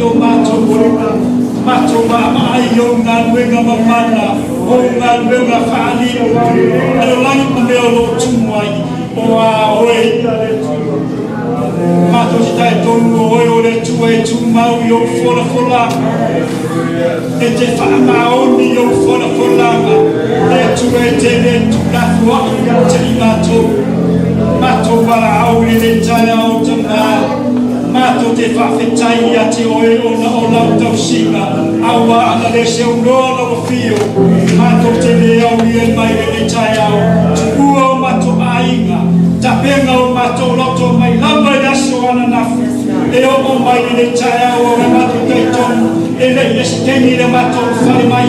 i o matou ola, matou vaavaai i ou galuega mamana, ou galuega faalii lalolagi ma mea o lo o tumu ai, o a oe ia le Atua. Matou te talitonu o oe o le Atua e tumau i ou folafolaga, e te faamaoni i ou folafolaga, le Atua e te le tuulafoai ia te i matou. Matou valaau i lenei taeao, Tama, matou te faafetai ia te oe ona o lau tausiga, aua ana le seuloa lau afio, matou te le aulia mai lenei taeao. Tuua o matou aiga, tapena o matou loto mai lava i le aso ananafi e oo mai lenei taeao, o le matou talitonu e le i eseteni le matou fale mai.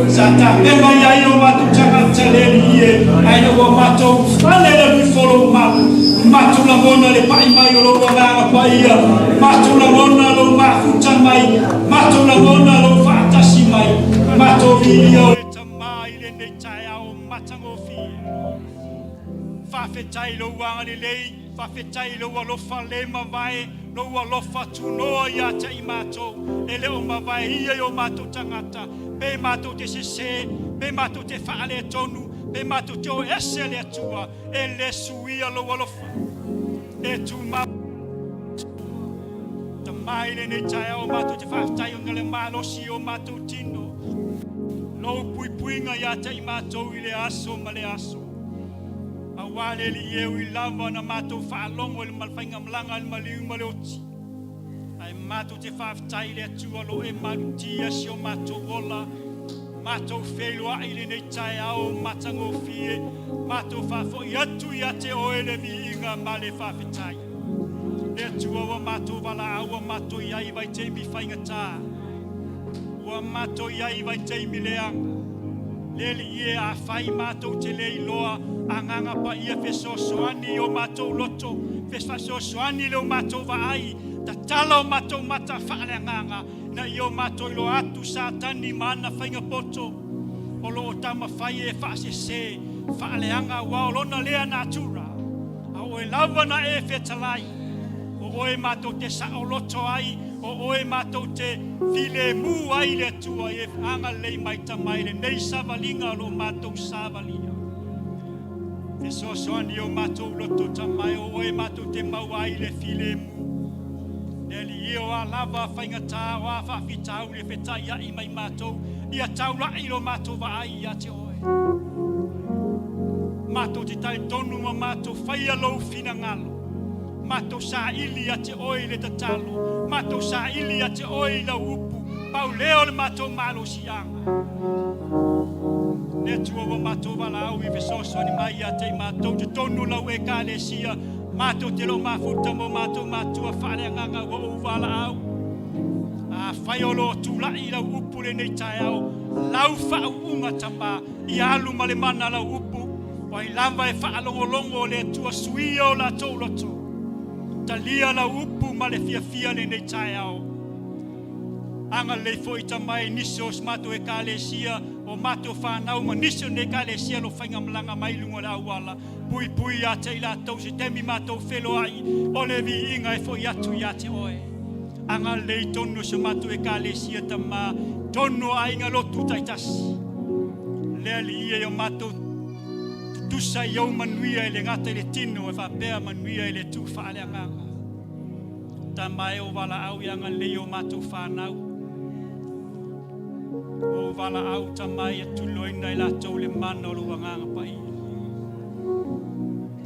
Sa tapena ia i o matou tagata le alii e, ae ina ua matou fale le alu ifo lou malu, matou lagona le pai mai o lou Agaga Paia, matou lagona lou mafuta mai, matou lagona lou faatasi mai, matou viia oe Tama i lenei taeao matagofie. Faafetai lou agalelei, faafetai lou alofa le mavae, lou alofa tunoa ia te i matou, e le o mavae ia i o matou tagata, pe matou te sese, pe matou te faaletonu, pe matou te o ese le Atua, e le suia lou alofa e tumau. Tama i lenei taeao, matou te faafetai ona le malosi o matou tino, lou puipuiga ia te i matou i le aso ma le aso, aua le alii e ui lava na matou faalogo i le faigamalaga i le maliu ma le oti, ae matou te faafetai i le Atua lo e malutia si o matou ola. Matou feiloai i lenei taeao matagofie, matou faafoi atu ia te oe le viiga ma le faafetai. Le Atua ua matou valaau, ua matou i ai i vaitaimi faigata, ua matou i ai i vaitaimi leaga. Le Alii e, afai matou te le iloa agaga paia fesoasoani i o matou loto, fesoasoani i le o matou vaai, tatala o matou mata faaleagaga, ina ia o matou iloa atu Satani ma ana faiga poto o lo o taumafai e faasese faaleaga, aua o lona lea natura. A o oe lava na e fetalai, o oe matou te saoloto ai, o oe matou te filemu ai le Atua e agalelei mai Tama i lenei savaliga o lo o matou savalia. Fesoasoani o matou loto Tama e o oe matou te maua ai le filemu. Le Alii e, o a lava faigata, o a faafitauli e fetaiai mai matou, ia taulai lo matou vaai ia te oe. Matou te talitonu ma matou faia lou finagalo. Matou saili ia te oe i le tatalo, matou saili ia te oe i lau upu, pau lea o le matou malosiaga. Le Atua ua matou valaau i fesoasoani mai ia te i matou totonu o lau Ekalesia, matou te lo mafuta mo matou matua faaleagaga ua ou valaau. Afai o lo o tulai i lau upu lenei taeao, lau faauuga Tama, ia alu ma le mana lau upu, o ai lava e faalogologo o le Atua suia o latou loto. Talia lau upu ma le fiafia lenei taeao. Agalelei foi Tama i nisi o si matou Ekalesia, o matou fanau ma nisi o nei Ekalesia lo faigamalaga mai luga o le auala. Puipui ia te i latou se taimi matou feloai, o le viiga e foi atu ia te oe. Agalelei tonu o si o matou Ekalesia Tama, tonu o aiga lotu taitasi. Le Alii e, o matou tutusa i ou manuia e le gata i le tino e faapea manuia i le tu faaleagaga. Tama e, o valaau i agalelei o matou fanau. O valaau Tama ia tuloina i latou le mana o lou Agaga Paia.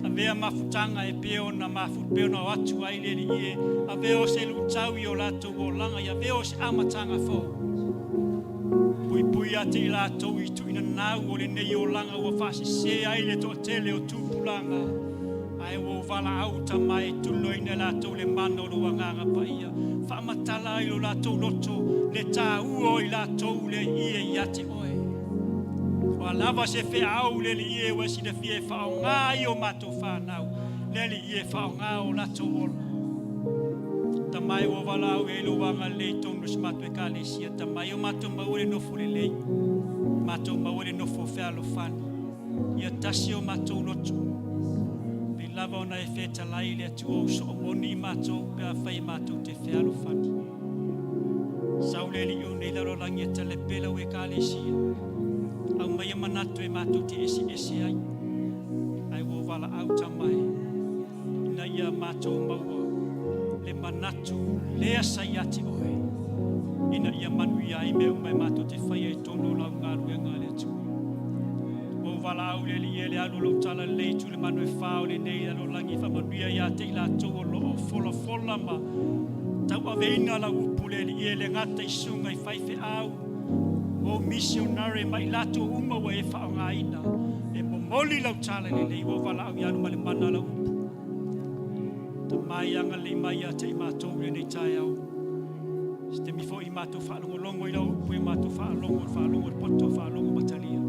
Avea mafutaga e pei ona mafuta pei ona o atu ai le Alii e, avea o se luitau i o latou olaga, ia avea o se amataga fou. Puipui ia te i latou i tuuina nau o lenei olaga ua faasese ai le toatele o tupulaga, ae ua ou valaau Tama e tuloina i latou le mana o lou Agaga Paia, faamatala ai lo latou loto le taua o i latou le ie ia te oe. Ua lava se feau le Alii e ua silafia e faaaoga ai o matou fanau, le Alii e faaaoga o latou ola. Tama e, ua valaau i ai lou agalelei tonu i si matou Ekalesia, Tama e, o matou maua le nofo lelei, matou maua le nofo fealofani, ia tasi o matou loto. Pei lava ona e fetalai i le Atua o soo moni i matou pe afai e matou te fealofani. valaau le Alii o lenei lalolagi e talepe lau Ekalesia. Aumaia manatu e matou te eseese ai, ae ua ou valaau Tama e, ina ia matou maua le manatu lea sa ia te oe, ina ia manuia ai mea uma e matou te faia i totonu o lau galuega a le Atua. Ua ou valaau i le Alii e le alu o lou talalelei i tulimanu e fa o lenei lalolagi e faamanuia ia te i latou o lo o folafola ma tauaveina lau upu le Alii e le gata i susuga i faifeau o misionare ma i latou uma ua e faaaogaina e momoli lau talalelei. Ua ou valaau ia alu ma le mana lau upu. Tama e agalelei mai ia te i matou i lenei taeao. Se taimi foi i matou faalogologo i lau upu, e matou faalogo, faalogo i le poto, faalogo matalia.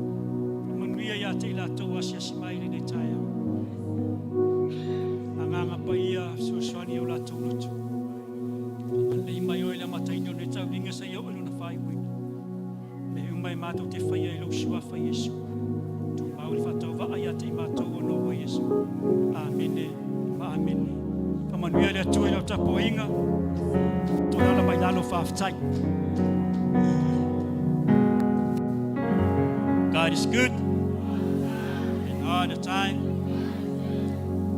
Manuia ia te i latou asiasi mai i lenei taeao. Agaga Paia fesoasoani i o latou loto. Agalelei mai oe i le amataina o lenei tauliga seia oo i lona faaiuina. Mea uma e matou te faia i lou suafa Iesu. Tumau le faatauvaa ia te i matou ona o oe Iesu. Amene ma amene. Faamanuia le Atua i lau tapuaiga. Tolala mai lalo faafetai. God is good and all the time.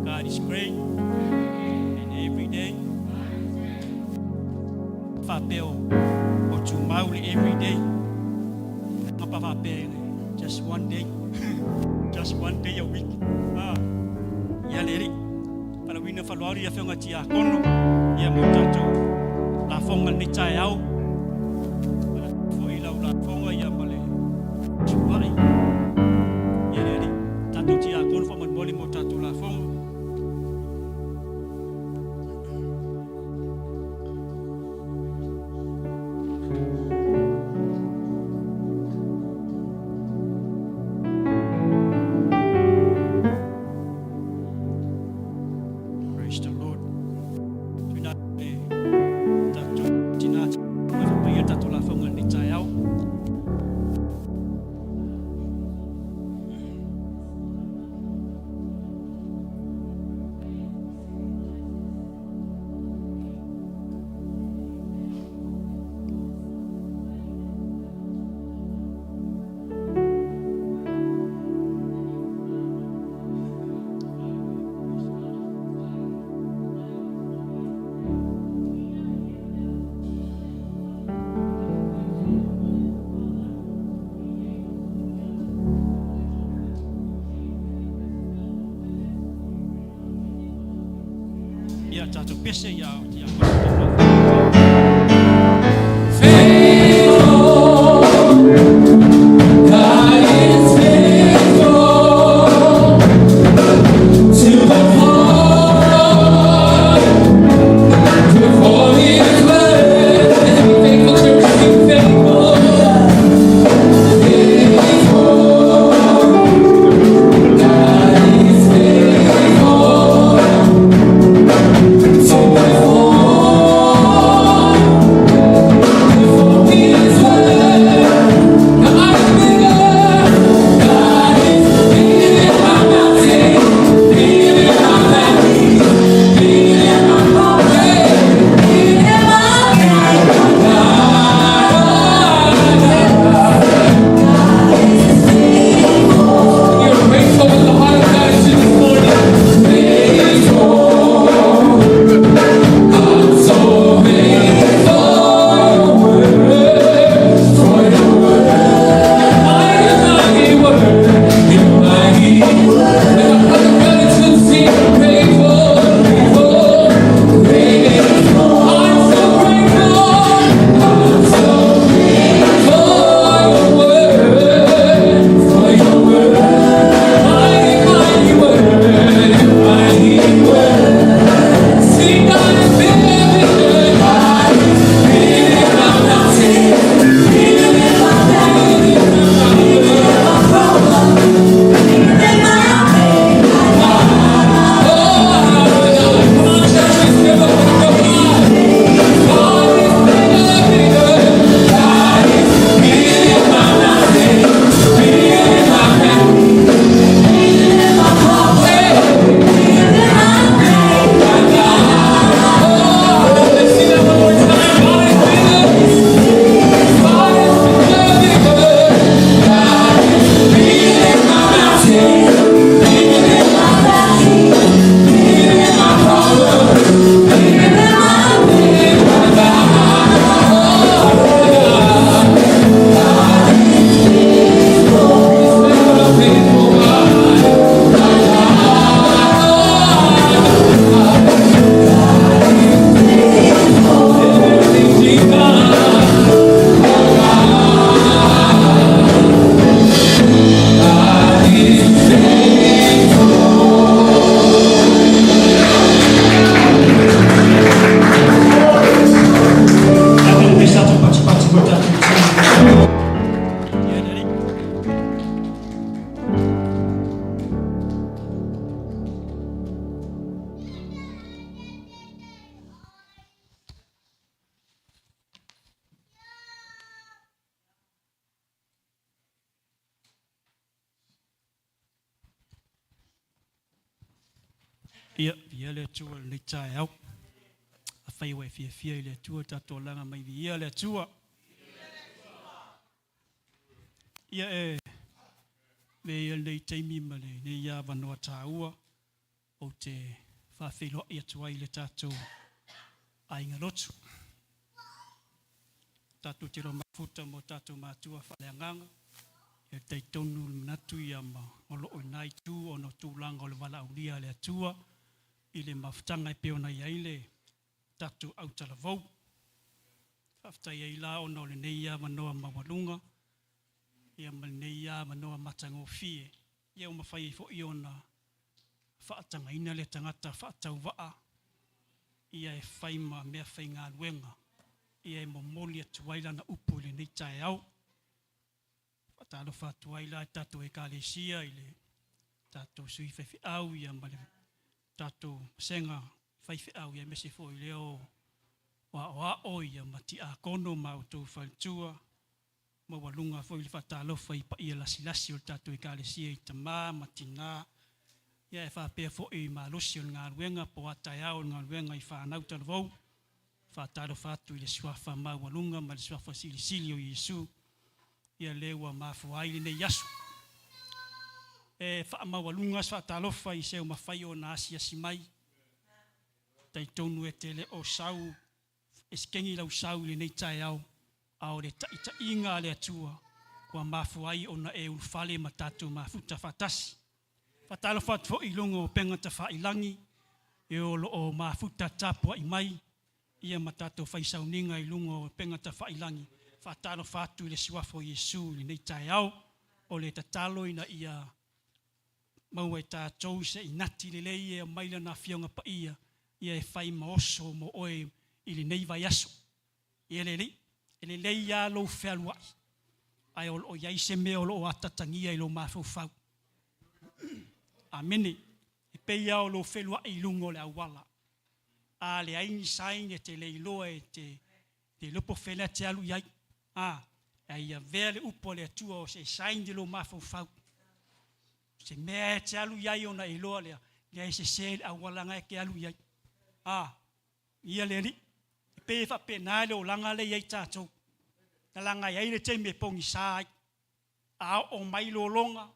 God is great and every day. Faapea o tumau le every day. Papa faapea just one day. Just one day a week. Ah. Ia le Alii. Palauina faloalo ia afioga tiakono ia mo tatou lafoga lenei taeao. Foi lau lafoga ia ma le suai. Ia le Alii. Tatou tiakono faamolemole mo tatou lafoga. Praise the Lord. Tuina le tatou tina na whapaia tatou lafoga lenei taeao. Ia tatou pese ia ia Faithful, God is faithful to perform, perform His word. Faithful church, be faithful, faithful. God is faithful to perform. Ia, viia le Atua i lenei taeao. Afai ua e fiafia i le Atua, tatou alaga mai viia le Atua. Ia e avea ia lenei taimi ma lenei avanoa taua ou te faafeiloai atu ai i le tatou aiga lotu. Tatou te iloa mafuta ma o tatou matua faaleagaga, ia talitonu le manatu ia ma o lo o i na itu ona o tulaga o le valaaulia a le Atua i le mafutaga e pei ona i ai le tatou autalavou. Faafetai ai la ona o lenei avanoa maualuga ia ma lenei avanoa matagofie ia ua mafai ai foi ona faatagaina le tagata faatauvaa ia e fai ma meafaigaluega ia e momoli atu ai lana upu i lenei taeao. Faatalofa atu ai la i tatou Ekalesia i le tatou sui faifeau ia ma le tatou vasega faifeau ia aemaise foi lea o aoao ia ma tiakono ma outou faletua. Maualuga foi le faatalofa i paia lasilasi o le tatou Ekalesia i tama ma tina, ia ae faapea foi i malosi o le galuega po o a taeao o le galuega i fanau talavou. Faatalofa atu i le Suafa maualuga ma le Suafa silisili o Iesu, ia lea ua mafua ai lenei aso. E faamaualuga se faatalofa i se ua mafai ona asiasi mai. Talitonu e te le o sau E sekegi lau sau i lenei taeao, a o le taitaiga a le Atua ua mafua ai ona e ulufale ma tatou mafuta faatasi. Faatalofa atu foi i luga o upega tafailagi e o lo o mafuta tapuai mai ia ma tatou fai sauniga i luga o upega tafailagi. Faatalofa atu i le Suafa o Iesu i lenei taeao. O le tatalo ina ia Maua e tatou se inati lelei e aumai Lana Afioga Paia ia e fai ma oso mo oe i lenei vaiaso. Ia le Alii, e lelei lava lou fealuai, ae o lo o i ai se mea o lo o atatagia i lou mafaufau. Amene. E pei lava o lou feluai i luga o le auala. A leai ni sign e te le iloa e te le iloa po o fea lea e te alu i ai. A, ae ia avea le upu a le Atua o se sign i lou mafaufau. O se mea e te alu i ai ona e iloa lea, leai e sese le auala na e te alu i ai. A, ia le Alii. E pei e faapena le olaga lea e i ai tatou. Na laga e i ai le taimi e pogisa ai. A oo mai lologa,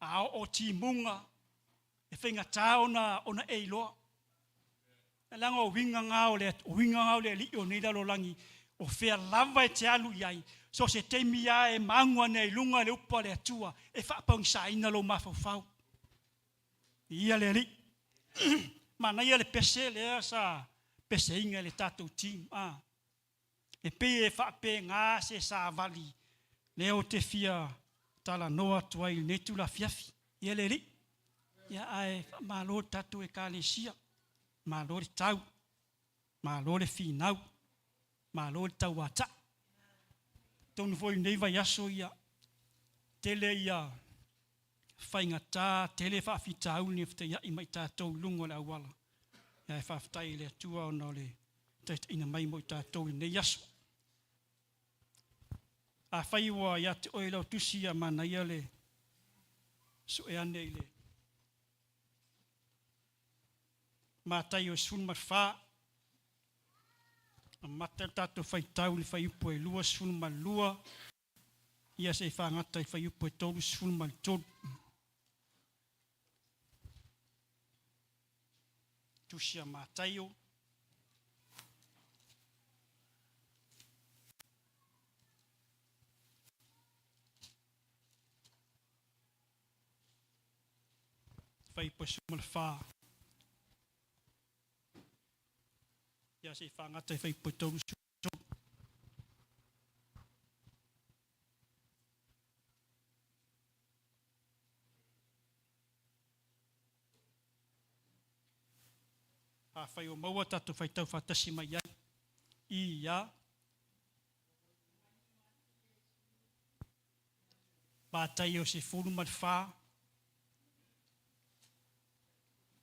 a oo timuga, e faigata ona, ona e iloa. Leaga o uiga na o le, o uiga na o le alii o nei lalolagi, o fea lava e te alu i ai, so o se taimi lava e magu ane ai i luga le upu a le Atua e faapaunisaina lou mafaufau. Viia le Alii. Manaia le pese lea sa peseina e le tatou team. Ah. E pei e faapena se savali lea ou te fia talanoa atu ai i lenei itula afiafi. Ia le Alii, ia ae faamalo i le tatou Ekalesia, malo le tau, malo le finau, malo le tauatai. Atonu foi i lenei vaiaso, ia tele ia faigata, tele faafitauli na fetaiai ma i tatou i luga o le auala, ae faafetai i le Atua ona o le taitaiina mai mo i tatou i lenei aso. Afai ua ia te oe lau tusi, ia manaia le sue ane i le Mataio 14, amata le tatou faitau i le fuaiupu e 22, ia se i fagata i le fuaiupu e 33. Tusi a Mataio. Fuaiupu e 14. Ia se i fagata i fuaiupu e 33. Afai o maua tatou faitau faatasi mai ai i ia Mataio 14,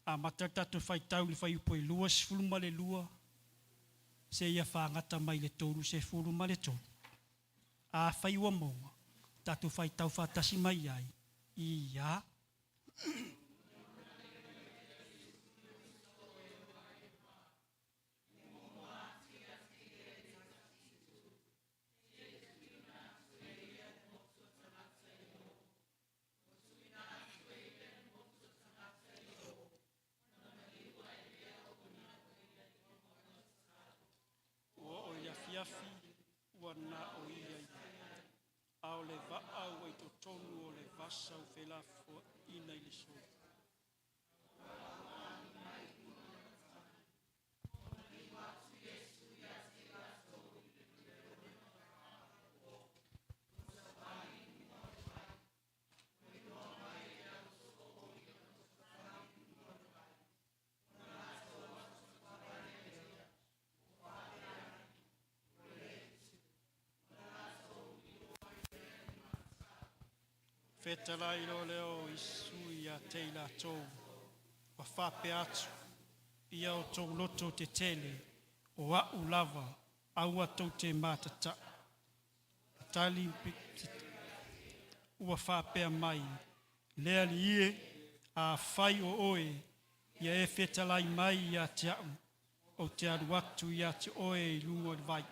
amata le tatou faitau i le fuaiupu e 22 seia fagata mai le 33. Afai ua maua, tatou faitau faatasi mai ai i ia. asa o felafoaiga i le solo. Fetalai loa lea o Iesu ia te i latou, ua faapea atu, Ia outou loto tetele, o a'u lava, aua tou te matataʻu. Tali ua faapea mai, Le Alii e, afai o oe, ia e fetalai mai ia te a'u, ou te alu atu ia te oe i luga o le vai.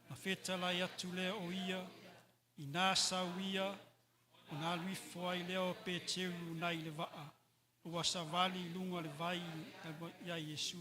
Na fetalai atu lea o ia, ina sau ia, ona alu ifo ai lea o Peteru nai le vaa, ua savali i luga o le vai ia Iesu.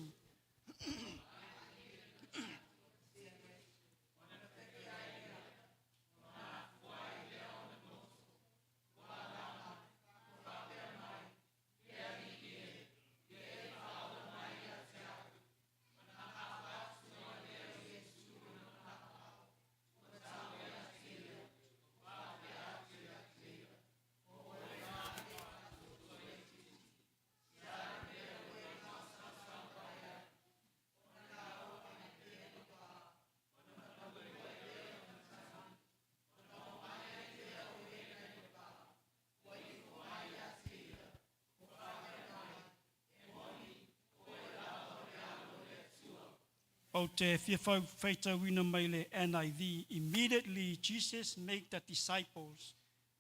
Ou te fia faitauina mai le NIV. Immediately Jesus made the disciples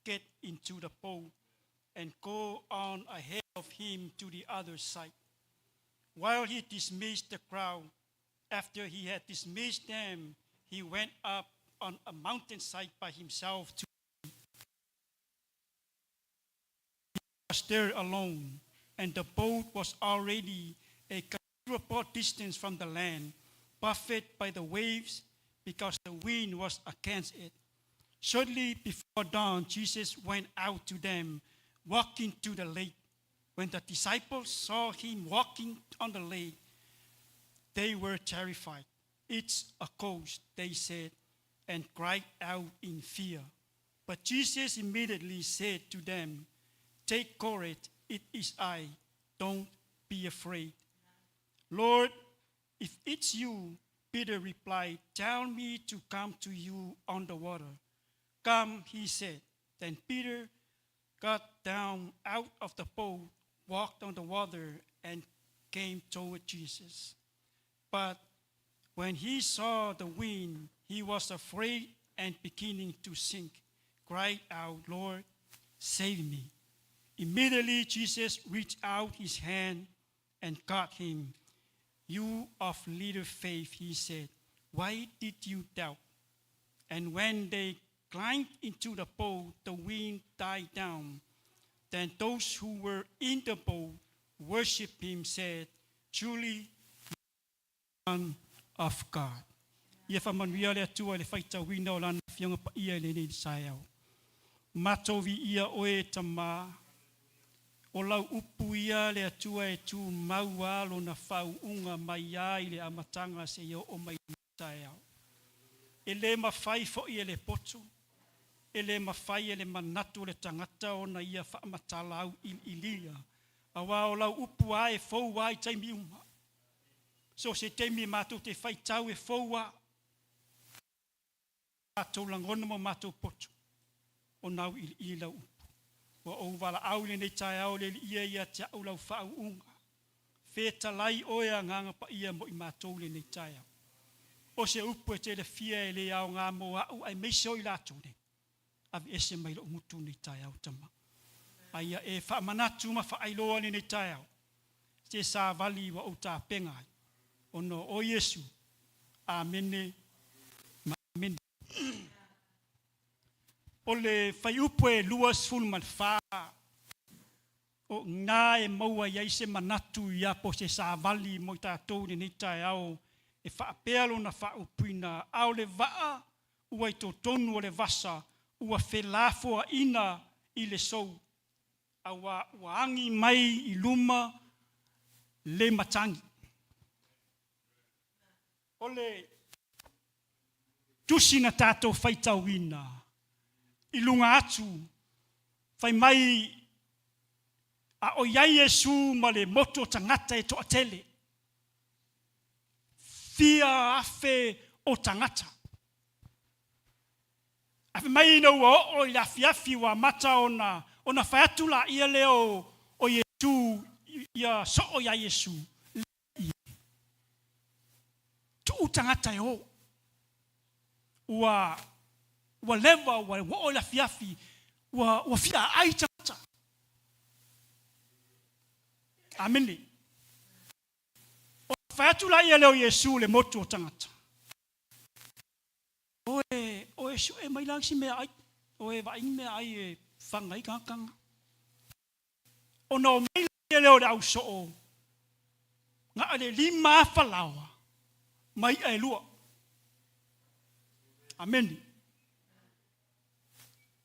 get into the boat and go on ahead of him to the other side, while he dismissed the crowd. After he had dismissed them, he went up on a mountainside by himself to was there alone, and the boat was already a considerable distance from the land, buffeted by the waves because the wind was against it. Shortly before dawn, Jesus went out to them, walking to the lake. When the disciples saw him walking on the lake, they were terrified. "It's a ghost," they said, and cried out in fear. But Jesus immediately said to them, "Take courage, it is I. Don't be afraid." "Lord, if it's you," Peter replied, "tell me to come to you on the water." "Come," he said. Then Peter got down out of the boat, walked on the water, and came toward Jesus. But when he saw the wind, he was afraid and beginning to sink, cried out, "Lord, save me." Immediately Jesus reached out his hand and caught him. "You of little faith," he said, "why did you doubt?" And when they climbed into the boat, the wind died down. Then those who were in the boat worshiped him, said, "Truly, Son of God." Ia faamanuia le Atua i le faitauina o Lana Afioga Paia i lenei taeao. Matou viia oe e Tama, o lau upu ia le Atua e tumau a lona faauuga mai a i le amataga seia oo mai i lenei taeao. E le mafai foi e le poto, e le mafai e le manatu o le tagata ona ia faamatala auiliilia, aua o lau upu a e fou a i taimi uma. So o se taimi matou te faitau e fou a matou lagona ma matou poto ona auiliili lau upu. Ua ou valaau i lenei taeao le Alii e ia te au lau faauuga. Fetalai oe Agaga Paia mo i matou i lenei taeao. O se upu e te lafia e le aoga mo a'u aemaise o i latou nei. Aveese mai lo'u gutu i lenei taeao Tama. A ia e faamanatu ma faailoa i lenei taeao se savali ua ou tapena ai ona o Iesu. Amene ma amene. O le fuaiupu e 24 o iina e maua ai se manatu ia po o se savali mo i tatou i lenei taeao e faapea lona faaupuina, a o le vaa ua i totonu o le vasa ua felafoaina. i le sou, auā ua agi mai i luma le matagi. O le tusi na tatou faitauina i luga atu, fai mai a o i ai Iesu ma le motu o tagata e toatele, fia afe o tagata. Ae fai mai ina ua oo i le afiafi ua amata ona ona fai atu laia lea o o Iesu ia soo iā Iesu, Leai, tuu tagata e o. Ua ua leva ua oo i le afiafi ua ua fia aai tagata. Amene. Ona fai atu laia lea o Iesu i le motu o tagata. Oe, oe sue mai la isi meaai, oe vaai ni meaai e faga ai tagata na. Ona o mai laia lea o le au soo, na o le 5000 laoa ma i'a e lua. Ameni.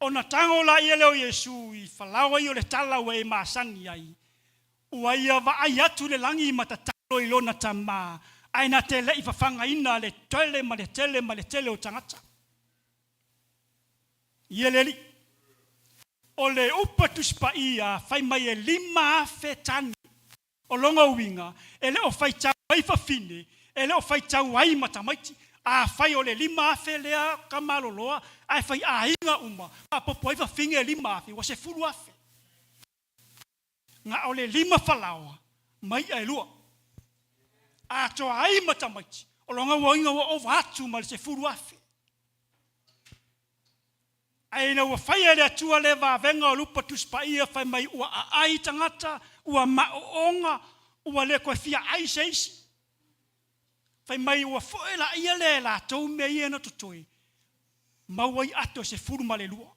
Ona tago laia lea o Iesu i falaoa ia o le tala ua e masani ai, ua ia vaai atu i le lagi ma tatalo i lona Tama, ae na te le i fafagaina le tele ma le tele ma le tele o tagata. Ia le Alii. O le upu a Tusi Paia fai mai e 5000 tane. O lona uiga, e le o faitau ai fafine, e le o faitau ai ma tamaiti. Afai o le 5000 lea tamaloloa ae fai aiga uma, faaopoopo ai fafine e 5000, ua 10,000. Na o le lima falaoa ma i'a e lua. Atoa ai ma tamaiti, o lona uiga ua ova atu ma le 10,000. Ae ina ua faia e le Atua lea vavega o lupa Tusi Paia fai mai ua aai tagata, ua maooga, ua le toe fia ai se isi. Fai mai ua foe laia lea e latou mea ia na totoe, maua ai ato e 12.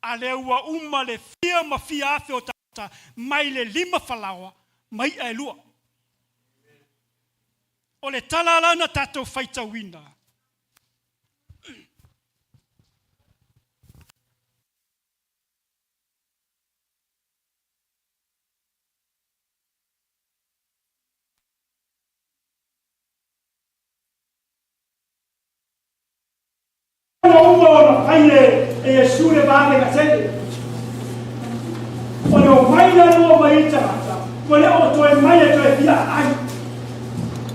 A lea ua uma le fia ma fia afe o tagata mai le lima falaoa ma i'a e lua. O le tala la na tatou faitauina, Ua uma ona fai e Iesu le vavega tele. O le omai lea ua omai ai tagata, ua le o toe mai e toe fia aai.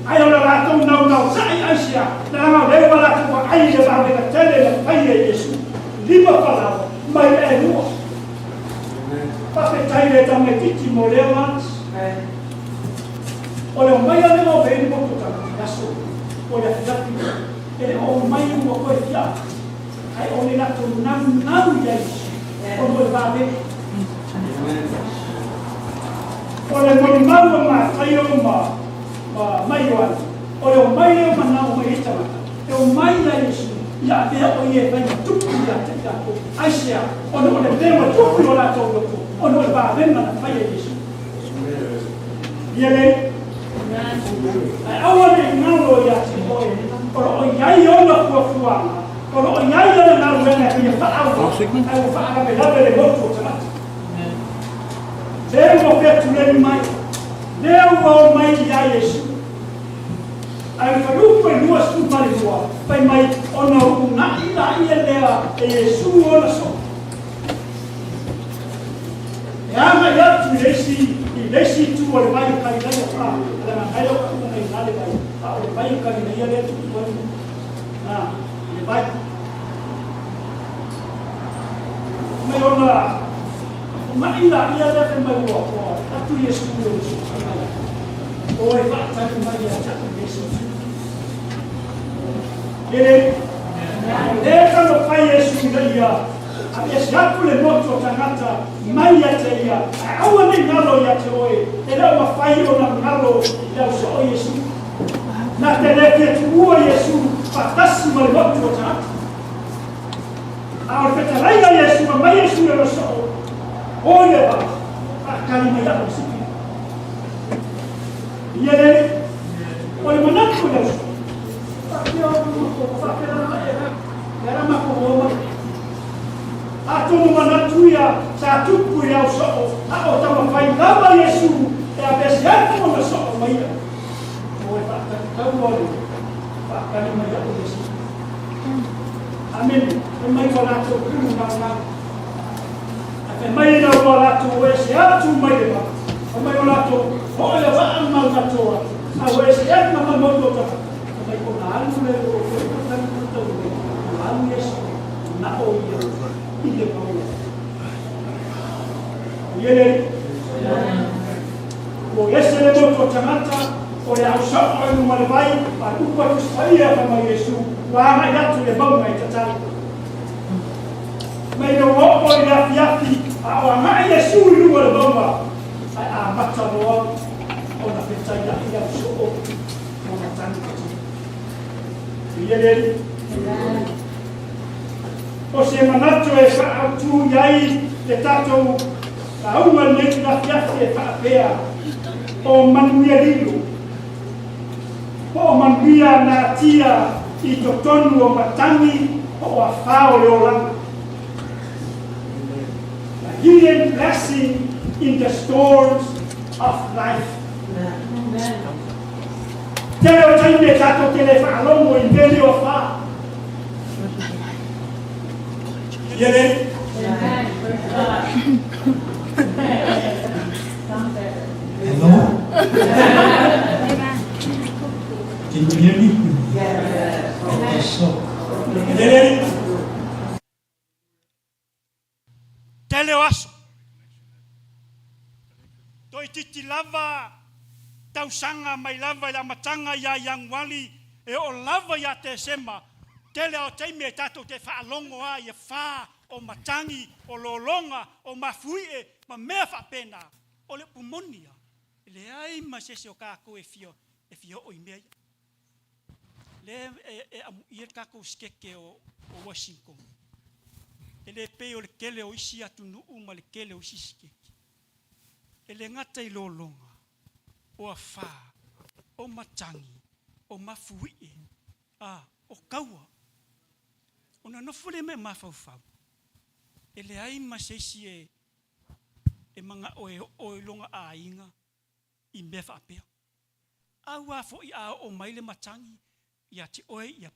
Ae o le latou naunausa'i aisea, leaga o lea ua latou vaai i le vavega tele na fai e Iesu, lima falaoa mai e lua. Faafetai le tamaitiiti mo lea manatu. O le omai lea ua omai ai le motu o tagata i aso o le afiafi, e le o omai ua toe fia ae o le latou naunau i ai ona o le vavega. O le molimau a Mataio ma ma Ioane, o le omai lea o manao mai ai tagata, e omai ia Iesu ia avea o ia e fai ma tupu ia te i latou. Aisea? Ona o le mea ua tupu i o latou loto, ona o le vavega na faia e Iesu. Ia lei. Ae aua ne i galo ia te oe, o lo o i ai ona fuafuaga, o lo o i ai lana galuega e fia faaauau, ae ua faalavelave le motu o tagata. Lea ua featuleni mai, lea ua omai ia Iesu. Ae o le fuaiupu e 22, fai mai, ona uunai laia lea e Iesu ona soo. E agai atu i le isi i le isi itu o le vai o Kalilaia, a, leaga nai o ka una i na le vai, a o le vai o Kalilaia lea e tupu ai na, i le vai. Mai ona una'i laia lea fai mai ua ua atu Iesu i le fai mai, O e faatali mai ia te a'u Iesu. E le taumafai Iesu ina ia aveese atu le motu o tagata mai ia te ia, ae aua ne i galo ia te oe, e le o mafai ona galo i le ausoo o Iesu. Na te le fia tuua Iesu faatasi ma le motu o tagata. A o le fetalaiga a Iesu, aumai Iesu i le ausoo, o i le vaa, faatali mai a'u i Sipili. Ia le Alii, o le manatu o le ausoo, faapea o matou, faapea lava e, e ala matou o mai. Atonu manatu ia sa tupu i le ao soo, a o taumafai lava Iesu e aveese atu ona soo ma ia. O e faatatau o le faatali mai au Iesu. Amene. Fai mai ua latou pulu naunau. Ae fai mai ina ua latou ese atu mai le vaa. Fai mai ua latou hoe le vaa ma latou atu. A ua ese atu ma mamotu o tagata. Fai mai ona alu lea o koe o tali o tau nei. Ua alu Iesu na o ia i le maua. Ia le Ua ese le motu o tagata, o le au sao i luma le vai, a upu atu Tusi Paia fai mai Iesu, ua agai atu le mauga e tatalo. Mai le oo i le afiafi, a o agai Iesu i luga o le mauga, ae amata loa ona fetaiai le au soo ma matagi patino. Ia le Alii. O se manatu e faaautu i ai le tatou lauga i lenei afiafi e faapea, o manuia lilo, po o manuia natia i totonu o matagi po o afā o le olaga. A hidden blessing in the storms of life. Tele o taimi e tatou te le faalogo i mea nei o afā. Ia le Hello? Can you hear me? Okay, so. Ia le Tele o aso. Toeitiiti lava tausaga mai lava i le amataga ia Ianuali e oo lava ia Tesema, tele o taimi e tatou te faalogo ai ia fa o matagi, o lologa, o mafuie ma mea faapena. O le upu moni ia, e leai ma se isi o tatou e fia e fia oo i mea ia. Lea e amuia le tatou sikeke o Washington, e le pei o le tele o isi atunuu ma le tele o isi sikeke. E le gata i lologa, o afā, o matagi, o mafuie, a, o kaua. Ona nofo lea ma e mafaufau, e leai ma se isi e manao e oo i lona aiga i mea faapea. Aua foi a oo mai le matagi ia te oe ia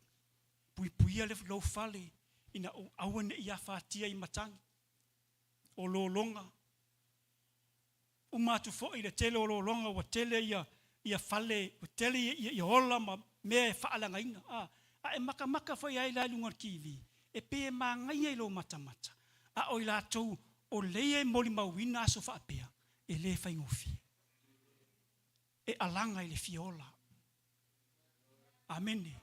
puipuia le lou fale ina aua ne i afatia i matagi o lologa. Uma atu foi le tele o lologa ua tele ia ia fale, ua tele ia ia ola ma mea e faaleagaina. A, a e makamaka foi ai la i luga o le TV, e pei e manaia i lou matamata, a o i latou o lea e molimauina aso faapea, e le faigofie. E alaga i le fia ola. Amene.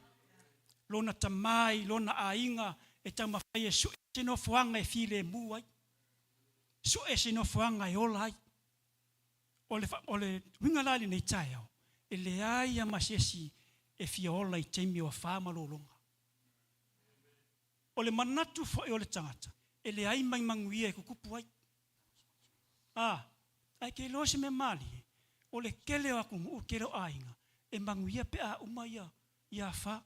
Lona tama i lona aiga e taumafai e sue se nofoaga e filemu ai, sue se nofoaga e ola ai. O le, o le uiga la i lenei taeao, e leai lava ma se isi e fia ola i taimi o afa ma lologa. O le manatu foi o le tagata, e leai mai manuia e tutupu ai. A, ae ke iloa se mea malie, o le kele o atunuu, le kele o aiga, e manuia pe a uma ia, ia afa.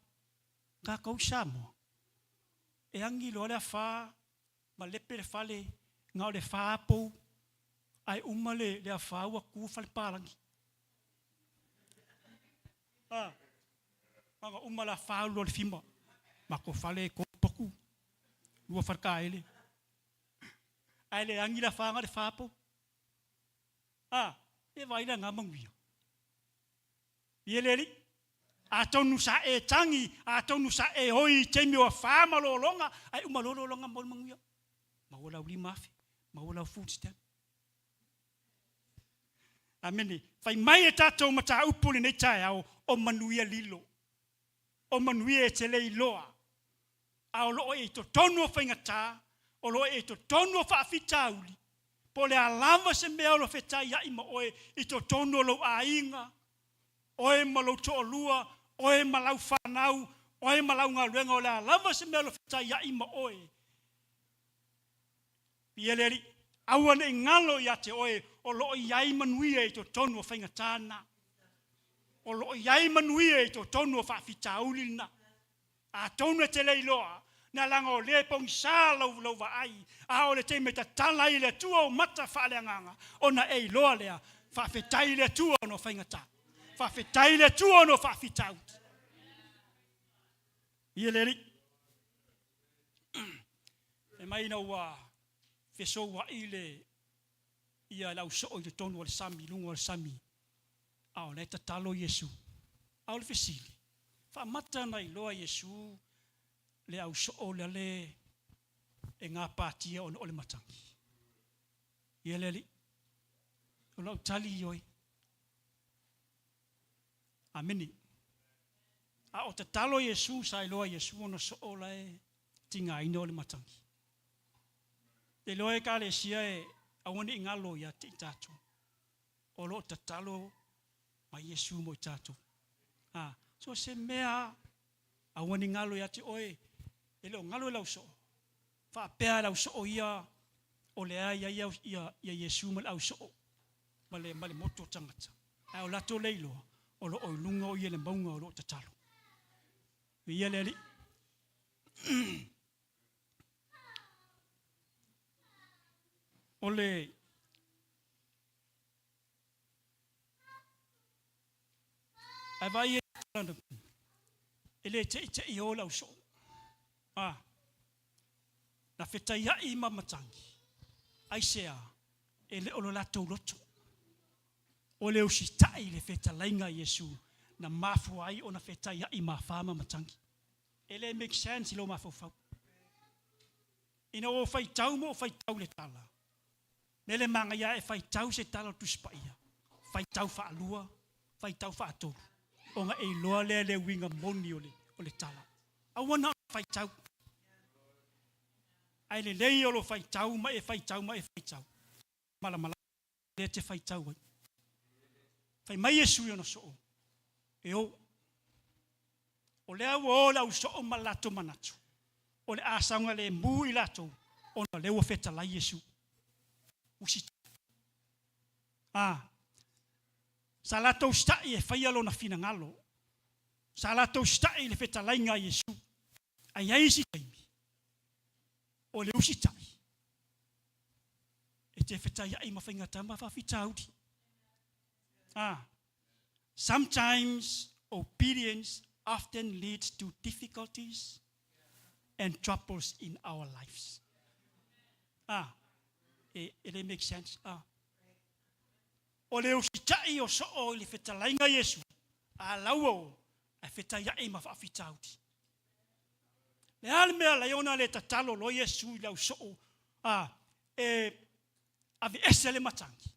Tatou i Samoa, e agi loa le afa ma lepe le fale, na o le fa a pou, ae uma le, le afa ua tu fale palagi. A, na ona uma le afa alu loa le fima, matou fale e tolu potu, lua fale taele. Ae le agi le afaga le fa pou. A, e vaai le aga manuia. Ia le alii. Atonu sa e tagi, atonu sa e oi i taimi o afa ma lologa, ae uma loa lologa maua le manuia. Maua lau 5000, maua lau food stamp. Amene. Fai mai e tatou mataupu lenei taeao o manuia lilo. O manuia e te le iloa. A o lo o e i totonu o faigata, o lo o e i totonu o faafitauli, po o le a lava se mea o lo o fetaiai ma oe i totonu o lou aiga, oe ma lou toalua, oe ma lau fanau, oe ma lau galuega, o le a lava se mea o lo o fetaiai ma oe, Ia le Alii, aua ne i galo ia te oe o lo o i ai manuia i totonu o faigata na. O lo o i ai manuia i totonu o faafitauli na. Atonu e te le iloa, Na laga o lea e pogisa lau, lau vaai, a o le taimi e tatala ai e le Atua ou mata faaleagaga, ona e iloa lea, faafetai i le Atua ona o faigata. Faafetai i le Atua ona o faafitauli. Ia le Alii. Fai mai ina ua fesoua'i le ia le ausoo i totonu o le sami, i luga o le sami, a o la e tatalo Iesu. A o le fesili, faamata ona iloa Iesu le ausoo lea le e gapatia ona o le matagi? Ia le Alii, o lau tali ioe. Amene. A o tatalo Iesu, sa iloa Iesu ona soo la e tigaina o le matagi. Te iloa Ekalesia e aua ne i galo ia te i tatou, o lo o tatalo mai Iesu mo i tatou. A, so o se mea lava, aua ne i galo ia te oe, e le o galo i lau soo, faapea lau soo ia o lea e i ai ia Iesu ma le au soo ma le, ma le motu o tagata. Ae o latou le iloa, o lo o i luga o ia i le mauga o lo o tatalo. Viia le Alii. O le Ae vaai e le teitei o le ausoo. A, na fetaiai ma matagi. Aisea? E le o lo latou loto. O le usitai i le fetalaiga a Iesu na mafua ai ona fetaiai ma afa ma matagi. E le make sense i lou mafaufau. Ina ua ou faitau ma ou faitau i le tala, mele manaia e faitau se tala o le Tusi Paia, faitau faalua, faitau faatolu, ona e iloa lea le uiga moni o le, o le tala. Aua na o le faitau. Ae lelei o lo faitau ma e faitau ma e faitau. Malamalama lea te faitau ai. Fai mai Iesu i ona soo, e o. O lea ua o le au soo ma le latou manatu, o le a saogalemu i latou, ona o lea ua fetalai Iesu. Usitai. A, sa latou usitai e faia lona finagalo. Sa latou usitai i le fetalaiga a Iesu. Ae i ai isi taimi, o le usitai, e te fetaiai ma faigata ma faafitauli. Ah, sometimes obedience often leads to difficulties and troubles in our lives. Ah, e, e le make sense. Ah. O le usitai o soo i le fetalaiga Iesu, a laua o, ae fetaiai ma faafitauli. Le a le mea lai ona le tatalo loa Iesu i le au soo a e aveese le matagi.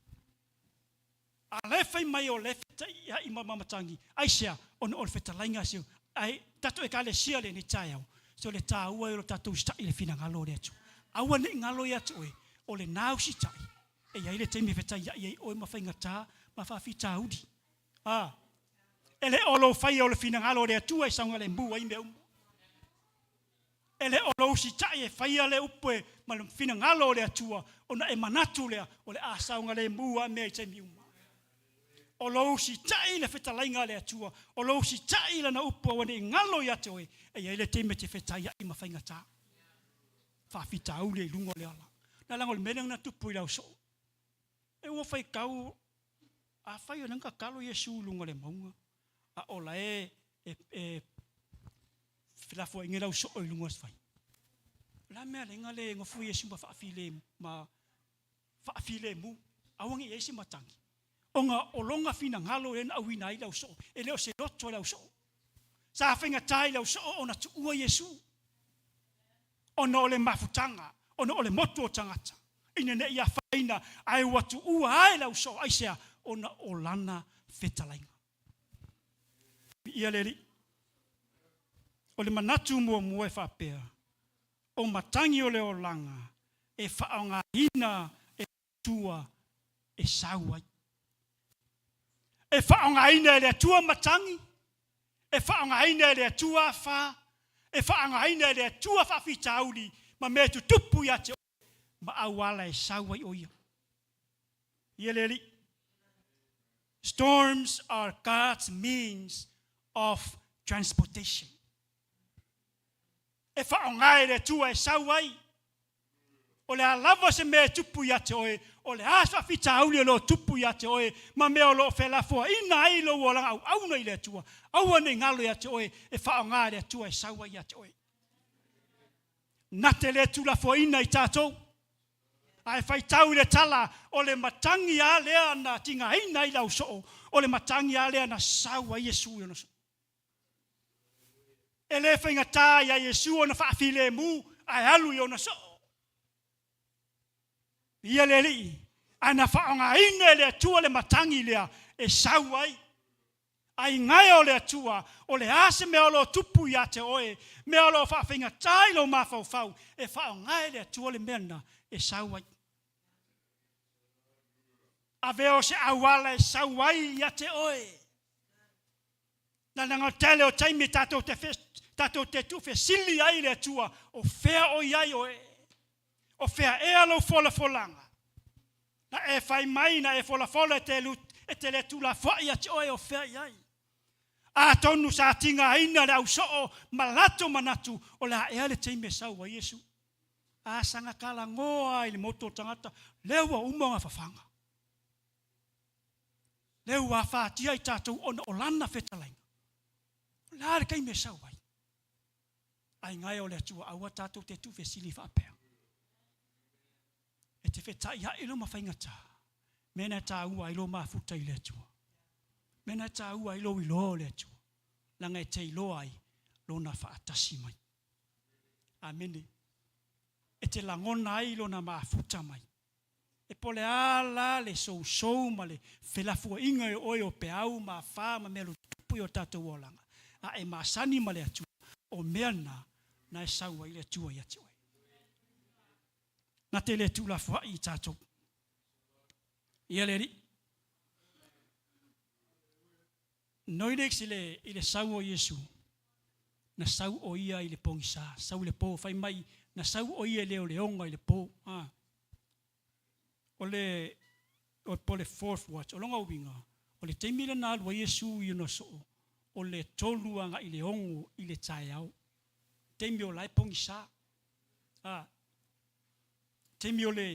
A la e fai mai o la e fetaiai ma matagi, aisea? Ona o le fetalaiga a si ai tatou Ekalesia lenei taeao, se o le taua ia o lo tatou usitai i le finagalo o le Atua. Aua ne i galo ia te oe, o lena usitai e i ai le taimi e fetaiai ai oe ma faigata ma faafitauli. A, e le o lou faia o le finagalo o le Atua e saogalemu ai mea uma. E le o lou usitai e faia le upu e, ma le finagalo o le Atua, ona e manatu lea o le a saogalemu a mea i taimi uma. O lou usitai i le fetalaiga a le Atua, o lou usitai i lana upu aua ne i galo ia te oe, e i ai le taimi e te fetaiai ma faigata. Faafitauli i luga o le ala. Na leaga o le mea lea na tupu i le ausoo. E ua faitau, afai o lea na tatalo Iesu i luga o le mauga, a o la e, e, e felafoaiga i lau soo i luga o se fai. O le a mea lea le nofo Iesu ma faafilemu, ma faafilemu, aua ne i i ai se matagi. Ona o lona finagalo lea na auina ai le ausoo, e le o se loto o le ausoo. Sa faigata i le ausoo ona tuua Iesu, ona o le mafutaga, ona o le motu o tagata, ina ne i afaina, ae ua tuua ai le ausoo. Aisea? Ona o lana fetalaiga. Viia le Alii. O le manatu muamua e faapea, o matagi o le olaga e faaaogaina e Atua e sau ai. E faaaogaina e le Atua matagi, e faaaogaina e le Atua afa, e faaaogaina e le Atua faafitauli ma mea e tutupu ia te oe ma auala e sau ai o ia. Ia le Alii. Storms are God's means of transportation. E faaaoga e le Atua e sau ai. O le a lava se mea e tupu ia te oe, o le a se faafitauli o lo o tupu ia te oe, ma mea o lo o felafoaiina ai lou olaga auauna i le Atua, aua ne i galo ia te oe e faaaoga e le Atua e sau ai ia te oe. Na te le tuulafoaiina i tatou. A e faitau i le tala, o le matagi lava lea na tigaina ai le ausoo, o le matagi lava lea na sau ai Iesu i ona soo. E le faigata iā Iesu ona faafilemu ae alu i ona soo. Ia le Alii, ae na faaaogaina e le Atua le matagi lea e sau ai. Aiga e o le Atua, o le a se mea o lo o tupu ia te oe, mea o lo o faafaigata i lou mafaufau, e faaaoga e le Atua le mea lena e sau ai. Avea o se auala e sau ai ia te oe. Na leaga o le tele o taimi tatou te, tatou te tuufesili ai i le Atua, o fea o i ai oe? O fea ea lou folafolaga? Na e fai mai, na e folafola e te, e te le tuulafoai ia te oe o fea i ai. Atonu sa tigaina le ausoo ma latou manatu o le a ea le taimi e sau ai Iesu. A saga talanoa i le motu o tagata, lea ua uma ona fafaga. Lea ua afatia i tatou ona o lana fetalaiga. O le a le taimi e sau ai? Aiga e o le Atua, aua tatou te tuufesili faapea. E te fetaiai lo ma faigata, mea na e taua ai lo mafuta i le Atua. Mea na e taua ai lou iloa o le Atua, leaga e te iloa ai Lona faatasi mai. Amene. E te lagona ai Lona mafuta mai. E po o le a la le sousou ma le felafuaiga e oe o peau ma afa ma mea lutupu i o tatou olaga, a e masani ma le Atua, o mea na, na e sau ai le Atua ia te oe. Na te le tuulafoai i tatou. Ia le Alii. Noilex i le, i le sau o Iesu, na sau o ia i le pogisa, sau i le po, fai mai, na sau o ia i leoleoga i le po. A. O le, o, po le fourth watch, o lona uiga, o le taimi lea na alu ai Iesu i ona soo, o le 3 agai i le 6 i le taeao. Taimi o la e pogisa. A. Taimi o le,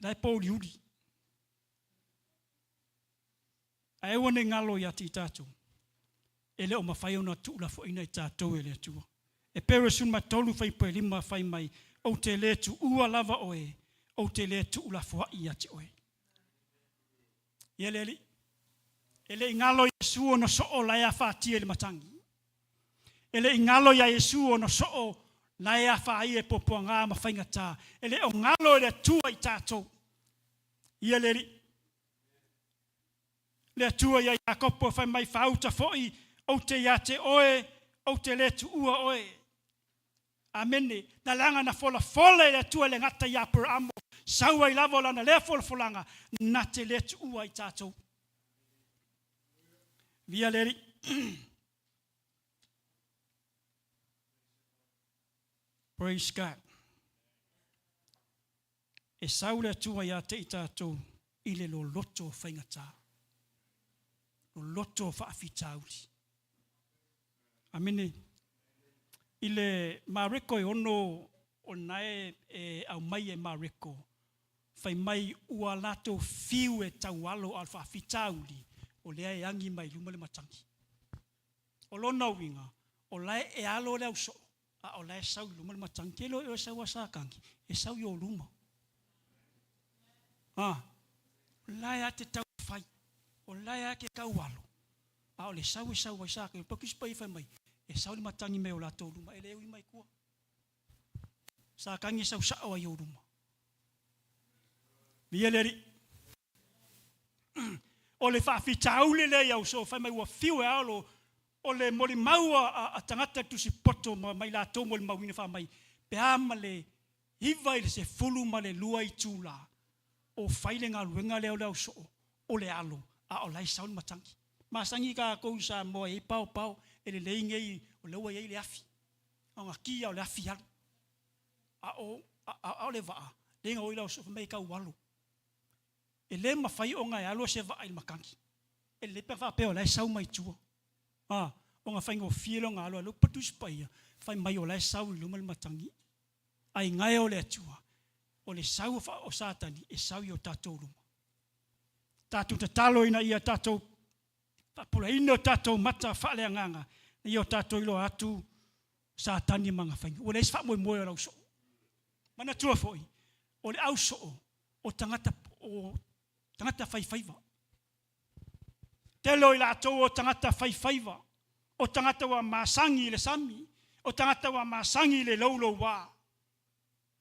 la e pouliuli. Ae aua ne i galo ia te i tatou, e le o mafai ona tuulafoaiina i tatou e le Atua. Epere 13 fuaiupu 5 fai mai, Ou te le tuua lava oe, ou te le tuulafoai ia te oe. Ia le Alii, e le i galo Iesu ona soo la e afatia i le matagi. E le i galo iā Iesu ona soo la e afaia e puapuaga ma faigata. E le o galo e le Atua i tatou. Ia le Alii. Le Atua iā Iakopo fai mai, Faauta foi, ou te iā te oe, ou te le tuua oe. Amene. Na leaga na folafola e le Atua le gata iā Aperaamo, sau ai lava o lana lea folafolaga, na te le tuua i tatou. Via le Alii. Praise God. E sau le Atua ia te i tatou i le loloto o faigata, loloto o faafitauli. Amene. I le Mareko e ono o na e, e aumai e Mareko, fai mai ua latou fiu e taualo a o le faafitauli o lea e agi mai luma le matagi. O lona uiga, o la e alo le ausoo, a o la e sau i luma le matagi. Te iloa e oe sau a Satani, e sau i ou luma. A, o la e a te taumafai, o la e a ke taualo, a o le sau e sau ai Satani. O le Tusi Paia fai mai, e sau le matagi mai o latou luma, e le ui mai tua. Satani e sau sao ai i ou luma. Viia le Alii. O le faafitauli lea i ausoo fai mai ua fiu e alo o le molimau a, a tagata i tusi poto ma, ma i latou molimauina fai mai pe a ma le 9 i le 12 itula o fai le galuega lea o le ausoo o le alo a o la e sau le matagi. Masani tatou i Samoa e i ai paopao e lelei nei o lea ua i ai le afi. A o ki o le afi alu. A o, a, a o le vaa, lea na o i le ausoo fai mai e tau alo. E le mafai ona e alu se vaa i le matagi. E lelei pe a faapea o la e sau mai tua. A, ona faigofie lea ona alu. A o lea ua Tusi Paia, Fai mai o la e sau i luma le matagi. Aiga e o le Atua, o le sau o Satani e sau i o tatou luma. Tatou tatalo ina ia tatou faapulaina o tatou mata faaleagaga, ina ia o tatou iloa atu Satani ma ana faiga. Ua leai se faamoemoe o le ausoo. Manatua foi, o le ausoo o tagata, o tagata faifaiva. Tele o i latou o tagata faifaiva, o tagata ua masani i le sami, o tagata ua masani i le louloua,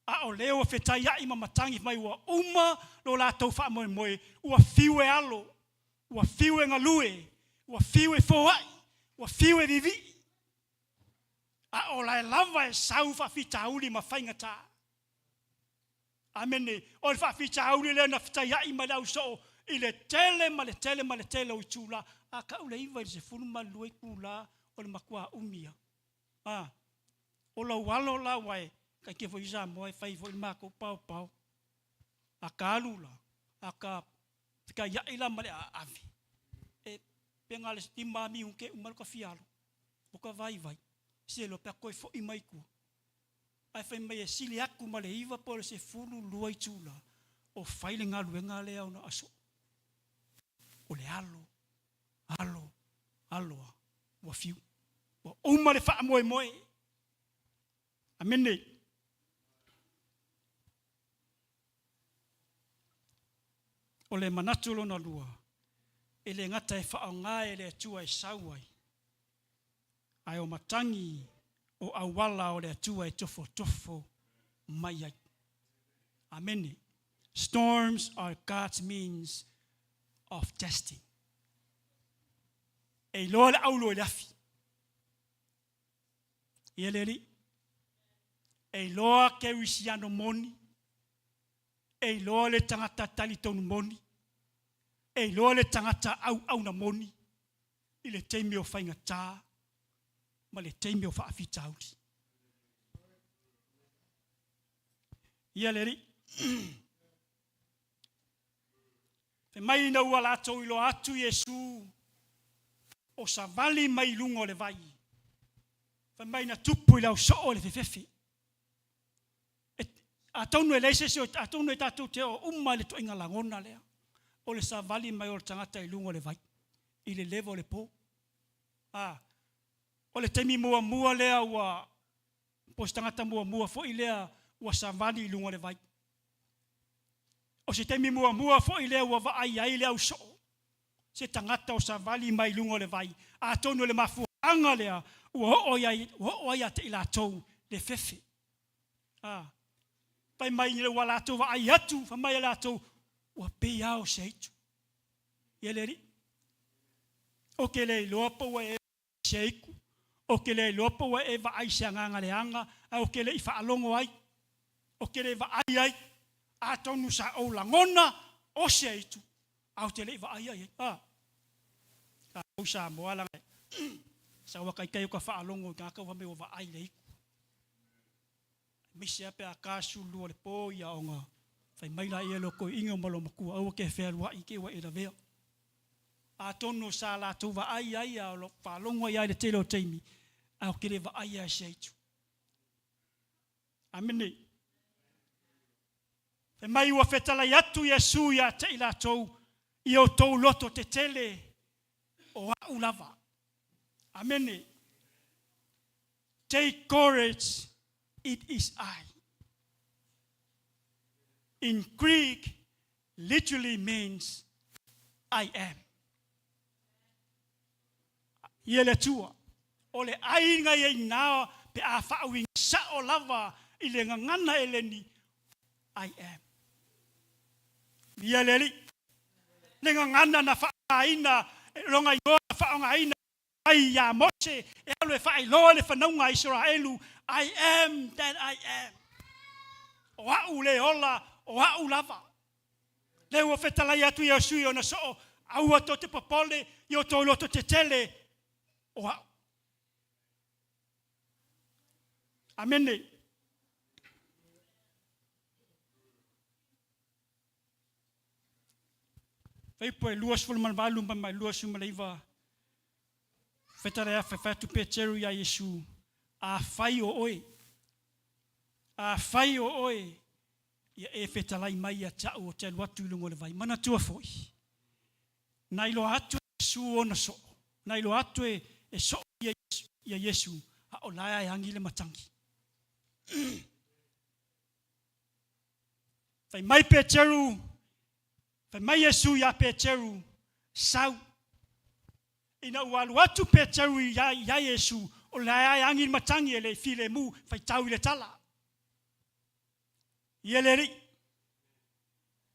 a o lea ua fetaiai ma matagi mai ua uma lo latou faamoemoe, ua fiu e alo, ua fiu e galue, ua fiu e foai, ua fiu e vivii, a o la e lava e sau faafitauli ma faigata. Amene. O le faafitauli lea na fetaiai ma le ausoo i le tele ma le tele ma le tele o itula. A tau le 9 i le 12 itula o le matua umi lava. A, o lou alo la aua e taitia foi i Samoa e fai foi le matou paopao. A ta alu la, a ta fetaiai la ma le aave, e pe na o le 5 minute e uma le ta fia alo, ua ta vaivai, seiloa pe a toe foi mai i tua. Ae fai mai e sili atu ma le 9 po o le 12 itula o fai le galuega lea ona aso. O le alo, alo, alo a, ua fiu. Ua uma le faamoemoe. Amene. O le manatu lona lua, e le gata e faaaoga e le Atua e sau ai, ae o matagi o auala o le Atua e tofotofo mai ai. Amene. Storms are God's means of testing. E iloa le aulo i le afi. Ia le alii. E iloa kerisiano moni. E iloa le tagata talitonu moni. E iloa le tagata auauna moni i le taimi o faigata ma le taimi o faafitauli. Ia le Alii. Fai mai ina ua latou iloa atu Iesu o savali mai i luga o le vai, fai mai na tupu i le ausoo le fefefe. Atonu e leai se isi, atonu e tatou te oo uma i le ituaiga lagona lea, o le savali mai o le tagata i luga o le vai, i le leva o le po. A, o le taimi muamua lea ua, po o se tagata muamua foi lea ua savali i luga o le vai. O se taimi muamua foi lea ua vaai ai le ausoo, se tagata o savali mai luga o le vai, atonu o le mafuaaga lea ua oo ai, ua oo ai ia te i latou le fefe. A, fai mai ina ua latou vaai atu, fai mai ia latou, ua pei lava o se aitu. Ia le alii, ou te le iloa po ua e se aitu, ou te le iloa po ua e vaai i se agaga leaga, ae ou te le i faalogo ai, ou te le vaai ai, atonu sa ou lagona o se aitu, ae ou te le i vaaia i ai. A, tatou Samoa leaga sau a taitai o ka faalogo i tagata ua fai mai ua vaai i le aitu. Aemaise lava pe a ta 12 o le po ia ona fai mai laia i lo toeaina ma lo matua aua te fealuai te i ua e lavea. Atonu sa latou vaai ai a o lo faalogo ai lava i le tele o taimi ae ou te le vaaia i se aitu. Amene. Fai mai ua fetalai atu Iesu ia te i latou i outou loto tetele o a'u lava. Amene. Take courage, it is I. In Greek, literally means I am. Ia le Atua, o le aiga ia ina pe a faauiga sao lava i le gagana Eleni, I am. Ia le Alii, le gagana na faaaogaina, lona igoa na faaaogaina ai iā Mose e alu e faailoa le fanauga a Isaraelu, I am that I am. O a'u le ola, o a'u lava. Lea ua fetalai atu Iesu i ona soo, aua tou te popole i o tou loto tetele, o a'u. Amene. Faipo e 28 ma 29, Fetalai a fai atu Peteru iā Iesu, Afai o oe, afai o oe, ia e fetalai mai ia te au ou te alu atu i luga o le vai. Manatua foi, na iloa atu e Iesu ona soo, na iloa atu e, e soo ia, ia Iesu, a o la e agi le matagi. Fai mai Peteru, fai mai Iesu iā Peteru, Sau. Ina ua alu atu Peteru iā, iā Iesu, o la e agi le matagi e le i filemu, faitau i le tala. Ia le Alii.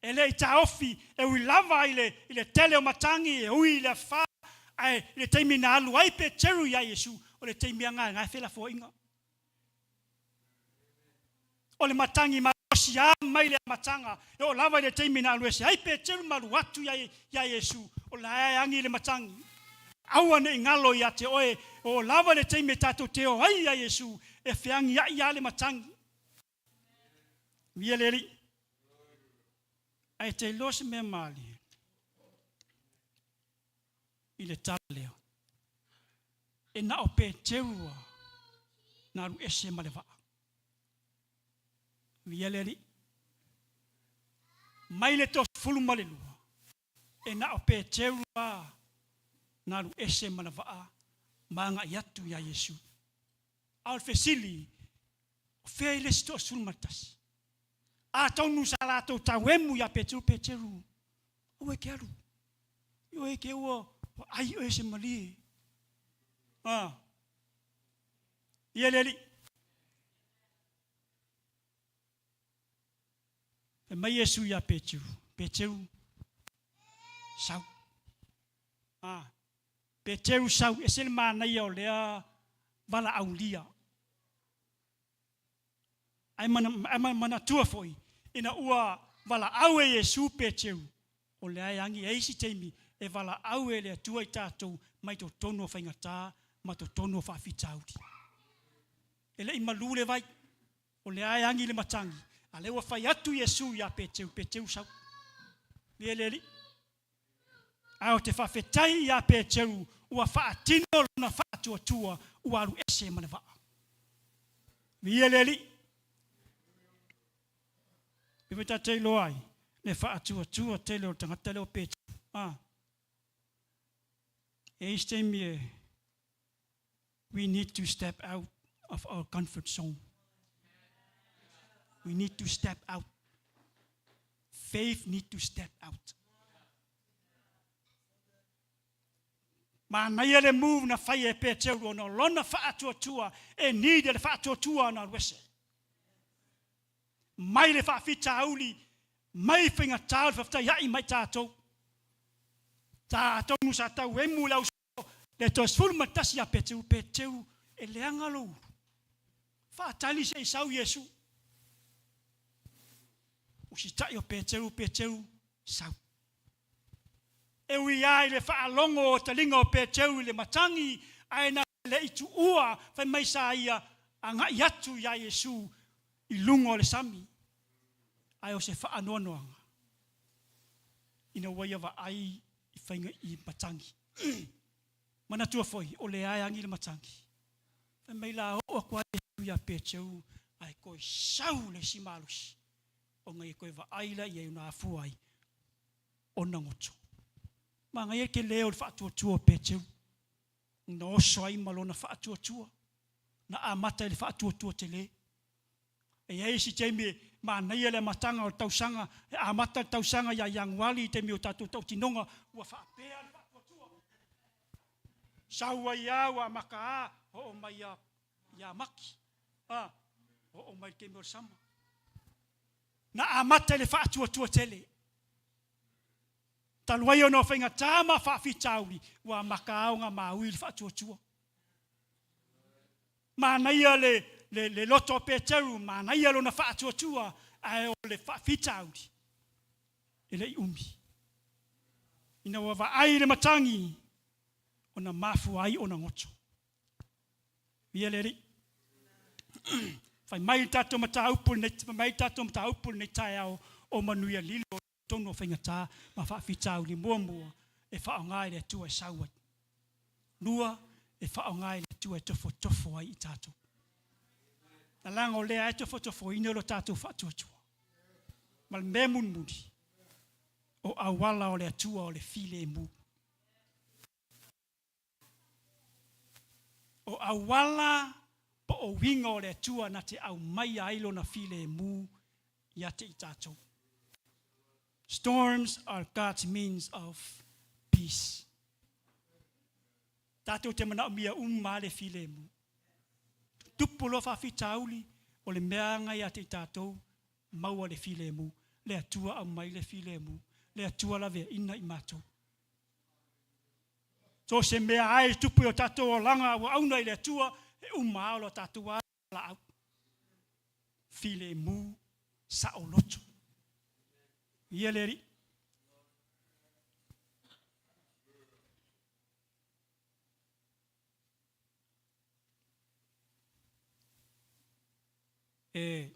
E le i taofi, e ui lava i le, i le tele o matagi, e ui i le afa, ae i le taimi na alu ai Peteru iā Iesu, o le taimi lava lena e felafoaiga. O le matagi malosi lava mai le amataga e oo lava i le taimi na alu ese ai Peteru ma alu atu iā Iesu, o la e agi le matagi. Aua ne i galo ia te oe, e oo lava i le taimi e tatou te o ai iā Iesu, e feagiai lava le matagi. Viia le Alii. Ae e te iloa se mea malie i le tala lea. E na o Peteru lava na alu ese ma le vaa. Viia le Alii. Mai le 12, e na o Peteru lava na alu ese ma le vaa ma agai atu iā Iesu. A o le fesili, o fea i le isi 11? Atonu sa latou tauemu iā Peteru, Peteru, aua e te alu. Ioe te ua ai oe se malie. Ah. Ia le Alii. Fai mai Iesu iā Peteru, Peteru, sau. Ah. Peteru sau, ese le manaia o lea valaaulia. Ae manatua foi, ina ua valaau e Iesu Peteru, o lea e agi ai isi taimi e valaau e le Atua i tatou mai totonu o faigata ma totonu o faafitauli. E le i malu le vai, o lea e agi le matagi, a lea ua fai atu Iesu ia Peteru, Peteru sau. Ia le Alii. Ae ou te faafetai ia Peteru ua faatino lona faatuatua ua alu ese ma le vaa. Viia le Alii. E foi tatou iloa ai le faatuatua tele o le tagata lea o Peteru. A. E i ai se taimi e we need to step out of our comfort zone. We need to step out. Faith need to step out. Manaia le move na fai e Peteru ona o lona faatuatua e need le faatuatua ona alu ese. Mai le faafitauli, mai faigata o le faafetai mai tatou. Atonu sa tau emu le au Le toe 11 ia Peteru, Peteru, e leaga lou ulu. Faatali se i sau Iesu. Usitai o Peteru, Peteru, sau. E ui lava i le faalogo o taliga o Peteru i le matagi, ae na le i tuua fai mai sa ia agai atu iā Iesu i luga o le sami. Ae o se faanoanoaga ina ua ia vaai i faiga i matagi. Manatua foi, o lea e agi le matagi. Fai mai la, oo atu lava Iesu ia Peteru, ae toe sau le isi malosi, ona ia toe vaai la i ai ona afua ai ona goto. Manaia le tele o le faatuatua o Peteru, na oso ai ma lona faatuatua, na amata i le faatuatua tele. E i ai isi taimi e manaia le amataga o le tausaga, e amata le tausaga ia Ianuari i taimi o tatou tautinoga, ua faapea le faatuatua. Sau ai lava ua amata a, oo mai ia, ia Maki, a, oo mai le taimi o le sama. Na amata i le faatuatua tele. Talu ai ona o faigata ma faafitauli, ua amata a ona maui le faatuatua. Manaia le, le, le loto o Peteru, manaia lona faatuatua, ae o le faafitauli, e le i umi. Ina ua vaai i le matagi, ona mafua ai ona goto. Viia le Alii. Fai mai le tatou mataupu lenei, fai mai le tatou mataupu lenei taeao o manuia lilo totonu o faigata ma faafitauli. Muamua, e faaaoga e le Atua e sau ai. Lua, e faaaoga e le Atua e tofotofo ai i tatou. Na laga o lea e tofotofoina lo tatou faatuatua. Ma le mea mulimuli, o auala o le Atua o le filemu. O auala po o uiga o le Atua na te aumaia ai Lona filemu ia te i tatou. Storms are God's means of peace. Tatou te manaomia uma lava le filemu. Tutupu loa faafitauli, o le mea lava ia te i tatou, maua le filemu. Le Atua aumai le filemu. Le Atua laveaina i matou. So o se mea lava e tupu i o tatou olaga auauna i le Atua, e uma lava o lo tatou lava laau. Filemu saoloto. Ia le Alii. E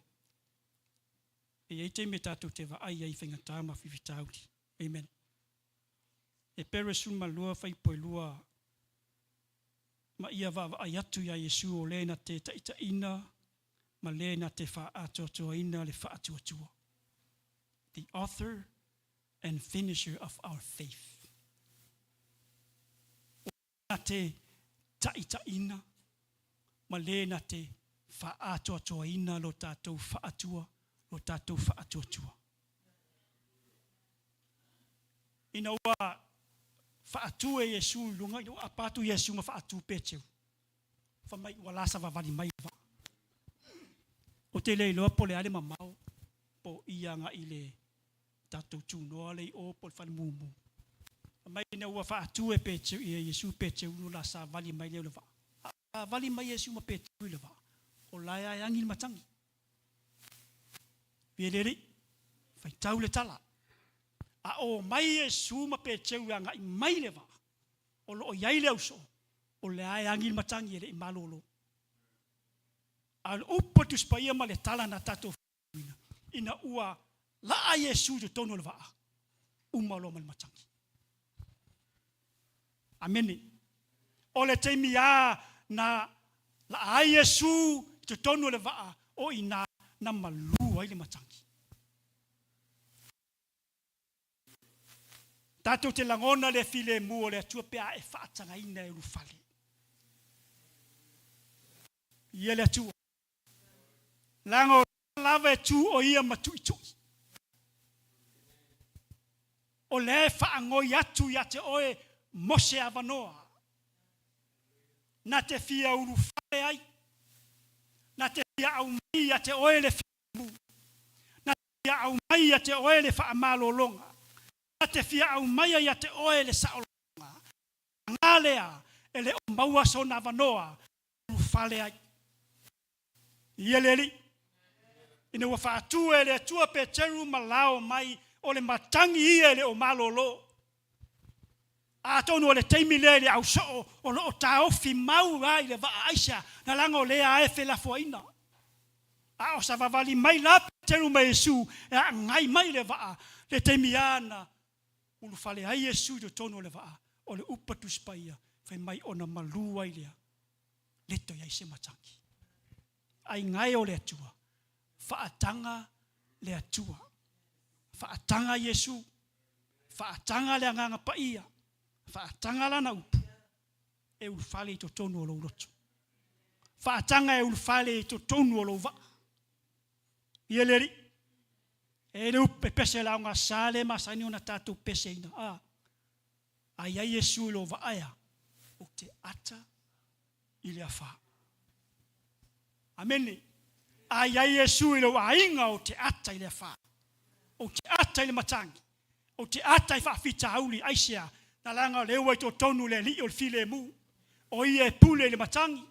i ai taimi e tatou te vaai ai i faigata ma faifitauli. Amen. Epere 12 fuaiupu 2 Ma ia vaavaai atu iā Iesu o le na te taitaiina ma le na te faaatoatoaina le faatuatua. The author and finisher of our faith. O le na te taitaiina ma le na te faaatoatoaina lo tatou faatua, lo tatou faatuatua. Ina ua faatu e Iesu i luga, ina ua apa atu Iesu ma faatu Peteru, fai mai ua la savavali mai le vaa. Ou te le iloa po o le a le mamao, po o i agai i le tatou tunoa lea i o po o le fale mumu. Fai mai ina ua faatu e Peteru, e Iesu Peteru ona la savali mai lea o le vaa. A savali mai Iesu ma Peteru i le vaa, o la e ae agi le matagi. Pielelei, faitau le tala. A o mai Iesu ma Peteru e agai mai le vaa, o lo o i ai le ausoo, o lea e agi le matagi e le i malolo. A o le upu a le Tusi Paia ma le tala na tatou faitauina, ina ua laa Iesu i totonu o le vaa, uma loa ma le matagi. Amene. O le taimi a na laa ai Iesu i totonu o le vaa, o i ina na malu ai le matagi. Tatou te lagona le filemu o le Atua pe a e faatagaina e ulufale. Ia le Atua. Leaga o lava e tu o ia ma tuitui. O lea e faagoi atu ia te oe mo se avanoa. Na te fia ulufale ai. Na te fia aumai ia te oe le filemu. Na te fia aumai ia te oe le faamalologa. Na te fia aumaia ia te oe le saolotoga. Paga lea e le o maua sona avanoa e ulufale ai. Ia le Alii, ina ua faatu e le Atua Peteru ma lao mai o le matagi ia e le o malolo. Atonu o le taimi lea i le ausoo o lo o taofi mau ai le vaa aisa na laga o lea e felafoaiina. A o savavali mai la Peteru ma Iesu e agai mai le vaa, le taimi a na ulufale ai Iesu i totonu o le vaa, o le upa Tusi Paia fai mai ona malu ai lea. Leto i ai se matagi. Aiga e o le Atua, faataga le Atua, faataga Iesu, faataga le Agaga Paia, faataga Lana upu e ulufale i totonu o lou loto. Faataga e ulufale i totonu o lou vaa. Ia le Alii, e le upu pepese le aogasa lea e masani ona tatou peseina. A, a i ai Iesu i lou vaa e a? Ou te ata i le afa. Amene. A i ai Iesu i lou aiga, ou te ata i le afa. Ou te ata i le matagi. Ou te ata i faafitauli. Aisea? Na leaga o lea ua i totonu le Alii o le filemu. O ia e pule i le matagi.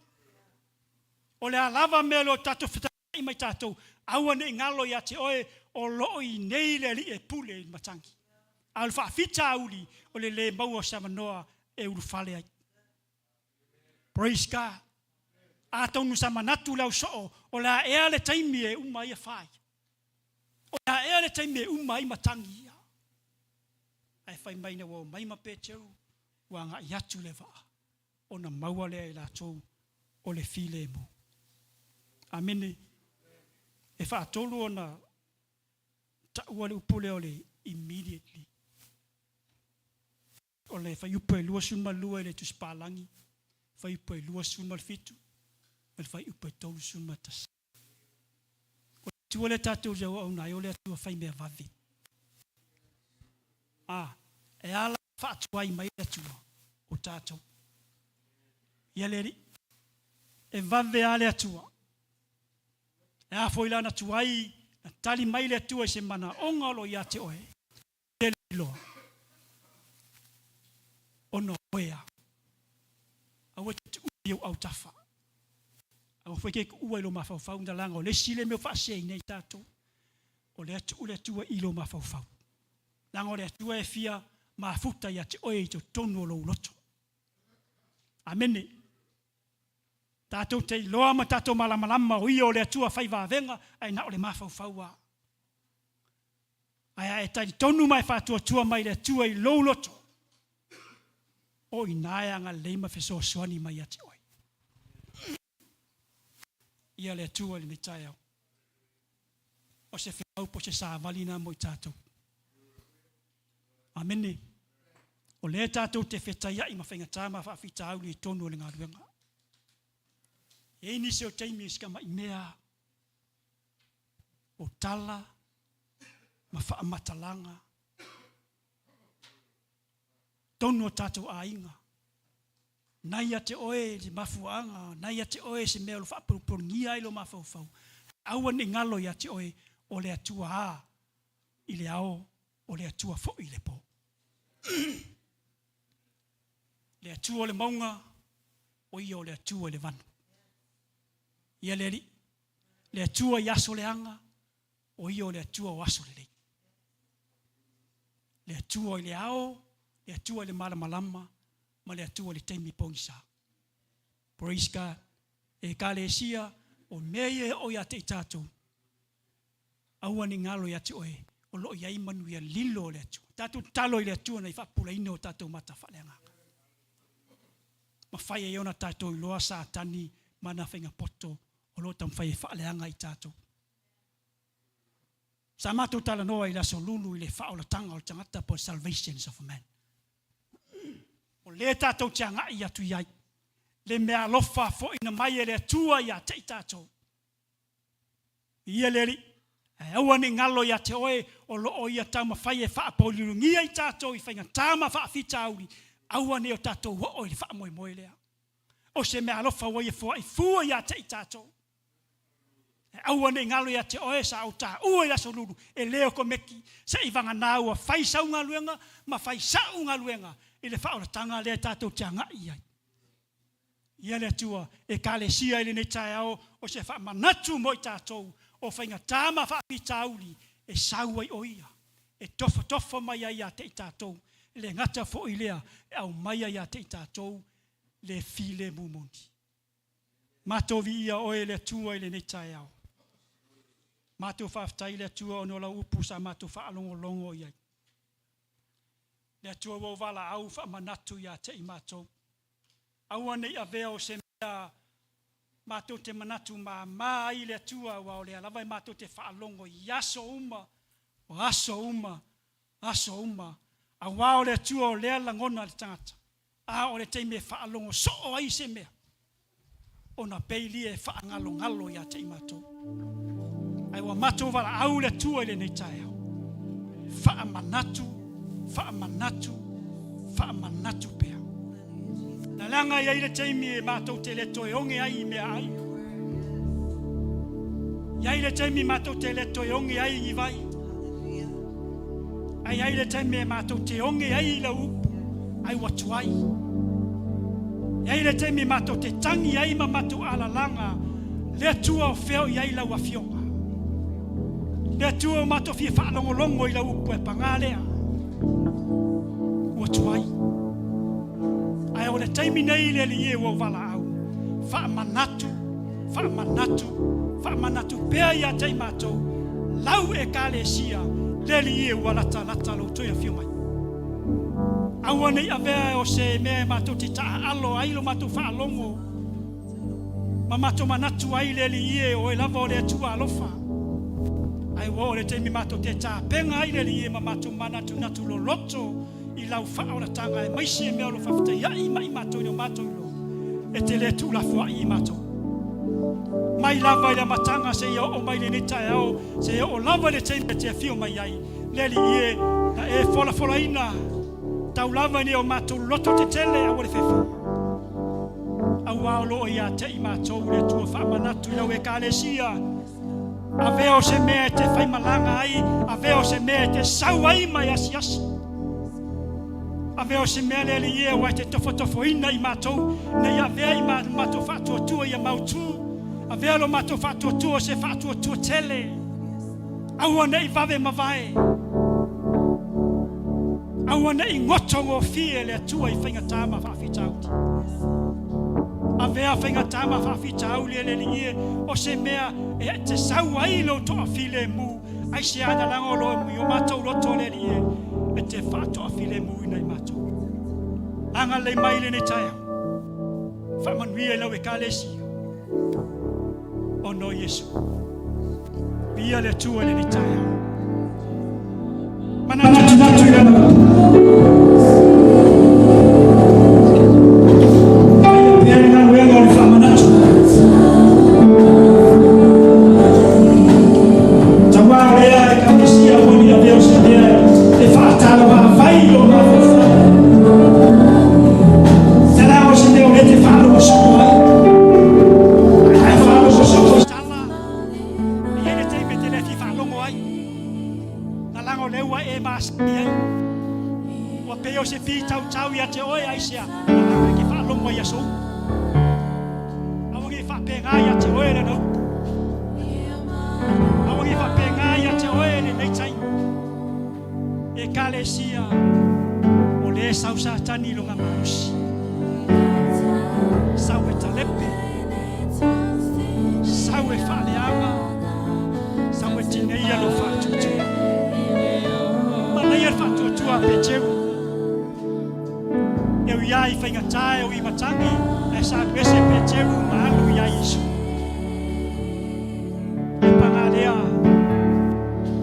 O le a lava mea o lo o tatou fetaiai ma i tatou, aua ne i galo ia te oe, o lo o i nei le Alii e pule i le matagi. A o le faafitauli, o le le maua o se avanoa e ulufale ai. Praise God. Atonu sa manatu le au soo, o le a ea le taimi e uma ai afa ia. O le a ea le taimi e uma ai matagi ia. Ae fai mai ina ua omai ma Peteru, ua agai atu le vaa, ona maua lea e latou o le filemu. Amene. E faatolu ona taua le upu lea o le immediately. O le fuaiupu e 22 i le Tusi Palagi, fuaiupu e 27 ma le fuaiupu e 31. O le Atua lea tatou te auauna ai, o le Atua faimea vave. A, e ala faatuai mai le Atua o tatou. Ia le Alii, e vave lava le Atua. E a foi la na tuai na tali mai le Atua i se manaoga o lo o ia te oe, e le iloa, ona o oe lava. Aua e te tuua i ou autafa. Aua foi e te tuua i lou mafaufau, leaga o le isi lea mea ua faaseseina ai tatou, o lea tuu le Atua i lou mafaufau. Leaga o le Atua e fia mafuta ia te oe i totonu o lou loto. Amene. Tatou te iloa ma tatou malamalama o Ia o le Atua fai vavega, ae na o le mafaufau lava. Ae a e talitonu ma e faatuatua mai i le Atua i lou loto, o i ina e agalelei ma fesoasoani mai ia te oe. Ia le Atua i lenei taeao. O se feau po o se savali lena mo i tatou. Amene. O lea tatou te fetaiai ma faigata ma faafitauli i totonu o le galuega. E i ai nisi o taimi i si tamai mea o tala ma faamatalaga tonu o tatou aiga, na ia te oe le mafuaaga, na ia te oe se mea o lo faapolopologia ai lou mafaufau, aua ne i galo ia te oe o le Atua a i le ao, o le Atua foi i le po. Le Atua o le mauga, o ia o le Atua i le vanu. Ia le Alii, le Atua i aso leaga, o ia o le Atua o aso lelei. Le Atua i le ao, le Atua i le malamalama, ma le Atua i le taimi pogisa. Praise God. Ekalesia, o mea ia e oo ia te i tatou, aua ne i galo ia te oe, o lo o i ai manuia lilo o le Atua. Tatou tatalo i le Atua ina ia faapupulaina o tatou mata faaleagaga. Mafai ai ona tatou iloa Satani ma ana faiga poto o lo o taumafai e faaleaga i tatou. Sa matou talanoa i le Aso Lulu i le faaolataga o le tagata po o le salvations of a man. O lea tatou te agai atu i ai, le meaalofa foaina mai e le Atua ia te i tatou. Ia le Alii, ae aua ne i galo ia te oe o lo o ia taumafai e faapouluulugia i tatou i faigata ma faafitauli, aua ne i o tatou oo i le faamoemoe lea. O se meaalofa ua ia foai fua ia te i tatou. Ae aua ne i galo ia te oe sa ou taua i le Aso Lulu, e le o komeki, se i vagana ua fai sau galuega ma fai sa'u galuega i le faaolataga lea tatou te agai i ai. Ia le Atua, Ekalesia i lenei taeao o se faamanatu mo i tatou o faigata ma faafitauli e sau ai o Ia, e tofotofo mai ai ia te i tatou, e le gata foi lea, e aumaia ia te i tatou le filemu moni. Matou viia Oe le Atua i lenei taeao. Matou faafetai i le Atua ona o lau upu sa matou faalogologo i ai. Le Atua ua ou valaau faamanatu ia te i matou. Aua ne i avea o se mea matou te manatu māmā ai i le Atua, aua o lea lava e matou te faalogo i aso uma, o aso uma, aso uma, aua o le Atua o lea lagona le tagata, a o le taimi e faalogo soo ai se mea, ona pei lia e faagalogalo ia te i matou. Ae ua matou valaau le Atua i lenei taeao, faamanatu, faamanatu, faamanatu pea. Na leaga i ai le taimi e matou te le toe oge ai i mea ai. I ai le taimi matou te le toe oge ai i vai. Ae i ai le taimi e matou te oge ai i lau upu, ai ua tuai. E ai le taimi matou te tangi ai ma matou alalaga, le Atua o fea o i ai lau afioga. Le Atua o matou fia faalogologo i lau upu e pagā lea. Ua tuai. Ae o le taimi nei le Alii e ua ou valaau, faamanatu, faamanatu, faamanatu pea ia te i matou, lau Ekalesia, le Alii e ua latalata lou toe afio mai. Aua ne i avea o se mea e matou te taaalo ai lo matou faalogo ma matou manatu ai le Alii e, o oe lava o le Atua alofa. Ae ua oo le taimi matou te tapena ai le Alii e ma matou manatunatu loloto i lau faaolataga aemaise mea o lo o faafetaiai mai matou ina ua matou iloa e te le tuulafoai i matou. Mai lava i le amataga seia oo mai lenei taeao, seia oo lava i le taimi e te afio mai ai, le Alii e, na e folafolaina tau lava ina o matou loto tetele aua le fefe. Auā o lo o ia te i matou le Atua faamanatu i lau Ekalesia. Avea o se mea e te faimalaga ai, avea o se mea e te sau ai ma e asiasi. Avea o se mea le Alii e aua e te tofotofoina i matou, ina ia avea i matou faatuatua ia mautu. Avea lo matou faatuatua o se faatuatua tele. Aua ne i vave mavae. Aua ne i goto gofie le Atua i faigata ma faafitauli. Avea faigata ma faafitauli e le Alii e o se mea e te sau ai lou toafilemu, aisea na laga o lo i o matou loto le Alii e, e te faatoafilemuina i matou. Agalelei mai lenei taeao. Faamanuia i lau Ekalesia. Ona o Iesu. Viia le Atua i lenei taeao. Manatunatu i lana upu. Faia pea le galuega o le faamanatu. Tauā o lea Ekalesia ua ni avea o se mea e faatalavaavai i lou mafaufau. Tala o se mea o lea te faalogosoko ai. Ae faalogosoko tala. E i ai le taimi e te le fia faalogo ai. Na laga o lea ua e masani ai. Ua pei o se pitautau ia te oe aisea, na laga e te faalogo ai i aso uma. Aua ne i faapena ia te oe lana upu. Aua ne i faapena ia te oe lenei taimi. Ekalesia, o lea e sau Satani i lona malosi. Sau e talepe, sau e faaleaga, sau e tineia lou faatuatua. Manaia le faatuatua a Peteru. E ui lava i faigata, e ui i matagi, ae sa alu ese Peteru ma alu ia Iesu. Ae paga lea,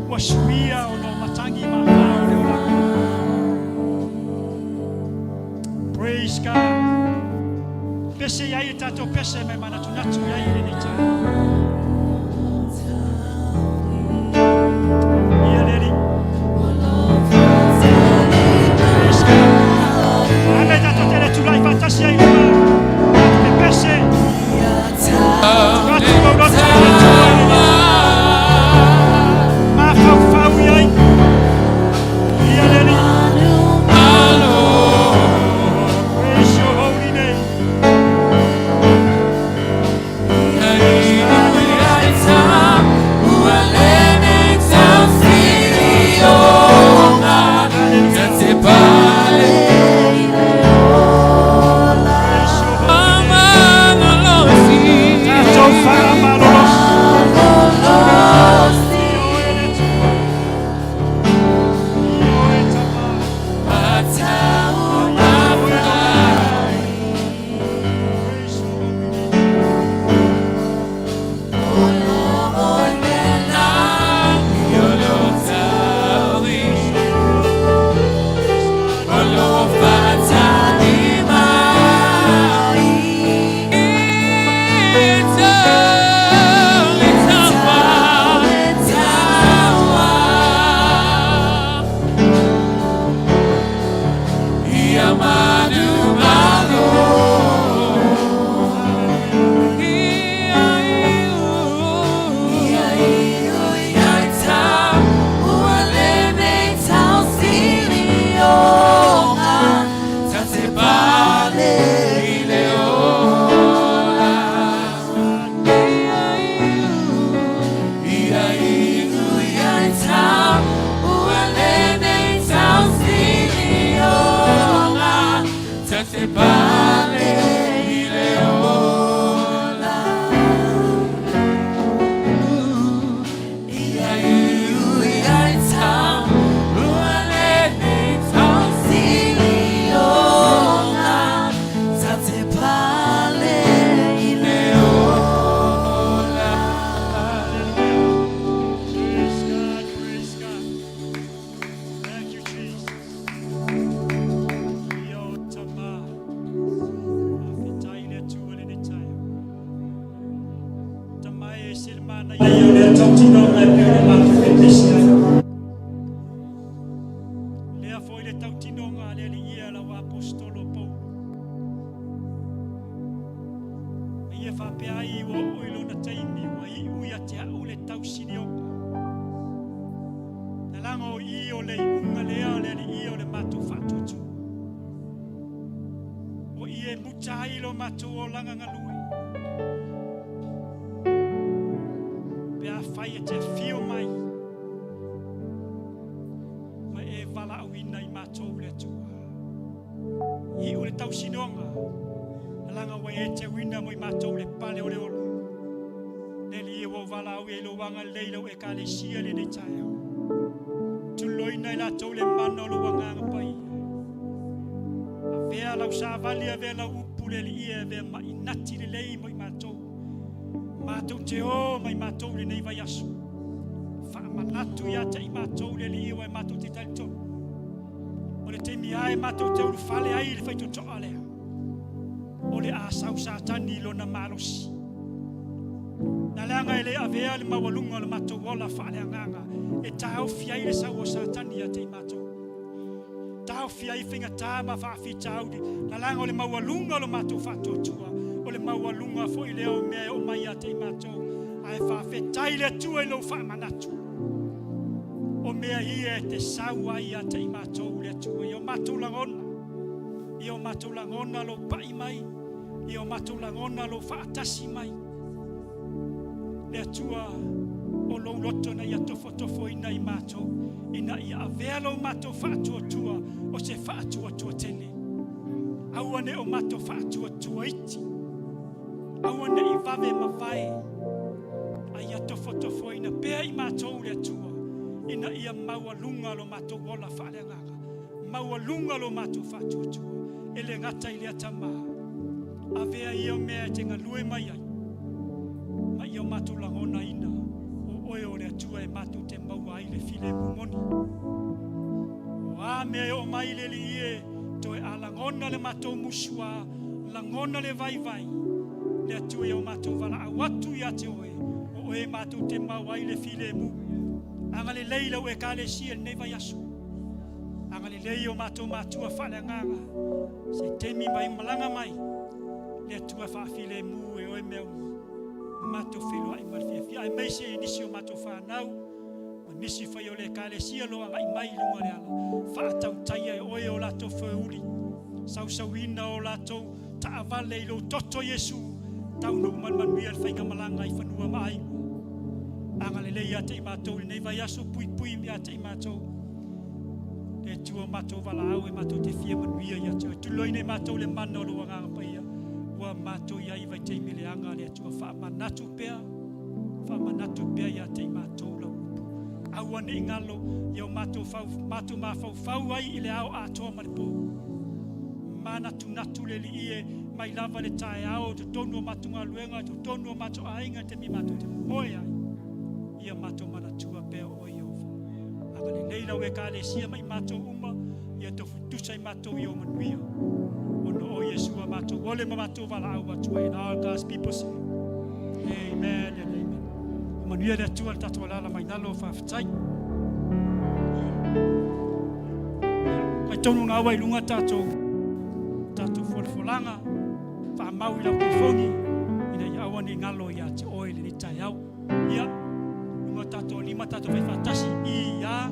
ua suia ona o matagi ma afa o le olaga. Praise God. Pese i ai le tatou pese ma e manatunatu i ai i lenei taeao. Ia le Alii. Praise God. Ame tatou te le tulai faatasi ai luma. Tatou te pese. Atu lau loto i le Atua i lenei. Mafaufau i ai. Ia le Alii. Praise your holy name. Praise God. Avea foi le tautinoga a le Alii e a lau Aposetolo o Paulo. Ma ia faapea ai ua oo i lona taimi ua iu ia te au le tausinioga. Lalaga o i o le iuga lea o le Alii o le matou faatuatua. O i e muta ai lo matou olaga galue. Pe afai e te afio mai ma e valaauina i matou le Atua. Iu le tausinoga, lalaga ua e teuina mo i matou le pale o le ola. Le Alii ua ou valaau i ai lou agalelei i lau Ekalesia i lenei taeao. Tuloina i latou le mana o lou Agaga Paia. Avea lau savali, avea lau upu le Alii e avea mainati lelei mo i matou. Matou te o mai matou i lenei vaiaso. Faamanatu ia te i matou le Alii aua e matou te talitonu. O le taimi lava e matou te ulufale ai i le faitotoa lea, o le a sau Satani i lona malosi. Na leaga e le avea le maualuga o le matou ola faaleagaga e taofi ai le sau o Satani ia te i matou. Taofi ai faigata ma faafitauli, na leaga o le maualuga o le matou faatuatua, o le maualuga foi lea o mea e oo mai ia te i matou. Ae faafetai i le Atua i lou faamanatu o mea ia e te sau ai ia te i matou le Atua i o matou lagona, i o matou lagona lou pai mai, i o matou lagona lou faatasi mai. Le Atua o lou loto na ia tofotofoina i matou, ina ia avea lo matou faatuatua o se faatuatua tele. Aua ne o matou faatuatua iti, aua ne i vave mavae, a ia tofotofoina pea i matou le Atua, ina ia maualuga lo matou ola faaleagaga, maualuga lo matou faatuatua, e le gata i lea Tama, avea ia mea e te galue mai ai, ma ia o matou lagonaina o oe o le Atua e matou te maua ai le filemu moni. O a mea e oo mai le Alii e, toe a lagona le matou musuā, lagona le vaivai, le Atua ia o matou valaau atu ia te oe, o oe matou te maua ai le filemu. Agalelei lau Ekalesia i lenei vaiaso. Agalelei o matou matua faaleagaga. Se taimi mai malaga mai, le Atua faafilemu e oe mea uma. Matou feiloai ma le fiafia. Aemaise i nisi o matou fanau, ma nisi foi o le Ekalesia lo agai mai i luga o le ala. Faatautaia e oe o latou foeuli, sausauina o latou taavale i lou toto Iesu, taunuu ma le manuia le faigamalaga i fanua ma aiga. Agalelei ia te i matou i lenei vaiaso, puipui ia te i matou. Le Atua o matou valaau e matou te fia manuia ia te oe. Tuloina i matou le mana o lou Agaga Paia, ua matou i ai i vaitaimi leaga le Atua. Faamanatu pea, faamanatu pea ia te i matou lau upu. Aua ne i galo ia o matou, fau, matou mafaufau ai i le ao atoa ma le pō. Manatunatu le Alii e mai lava le taeao, totonu o matou galuega, totonu o matou aiga, taimi matou te moe ai. Ia matou manatua pea o oe Ieova. Agalelei lau Ekalesia ma i matou uma, ia tofutusa i matou i ou manuia. Ona o Iesu a matou ole ma matou valaau atu ai. And all God's people say, Amen and amen. O manuia le Atua le tatou alala mai lalo, faafetai. Mai tonu na aua i lunga tatou, tatou folafolaga, faamau i lau telefoni, ina ia aua ne i galo ia te oe lenei taeao. Ia, luga tatou lima tatou fai faatasi, i a.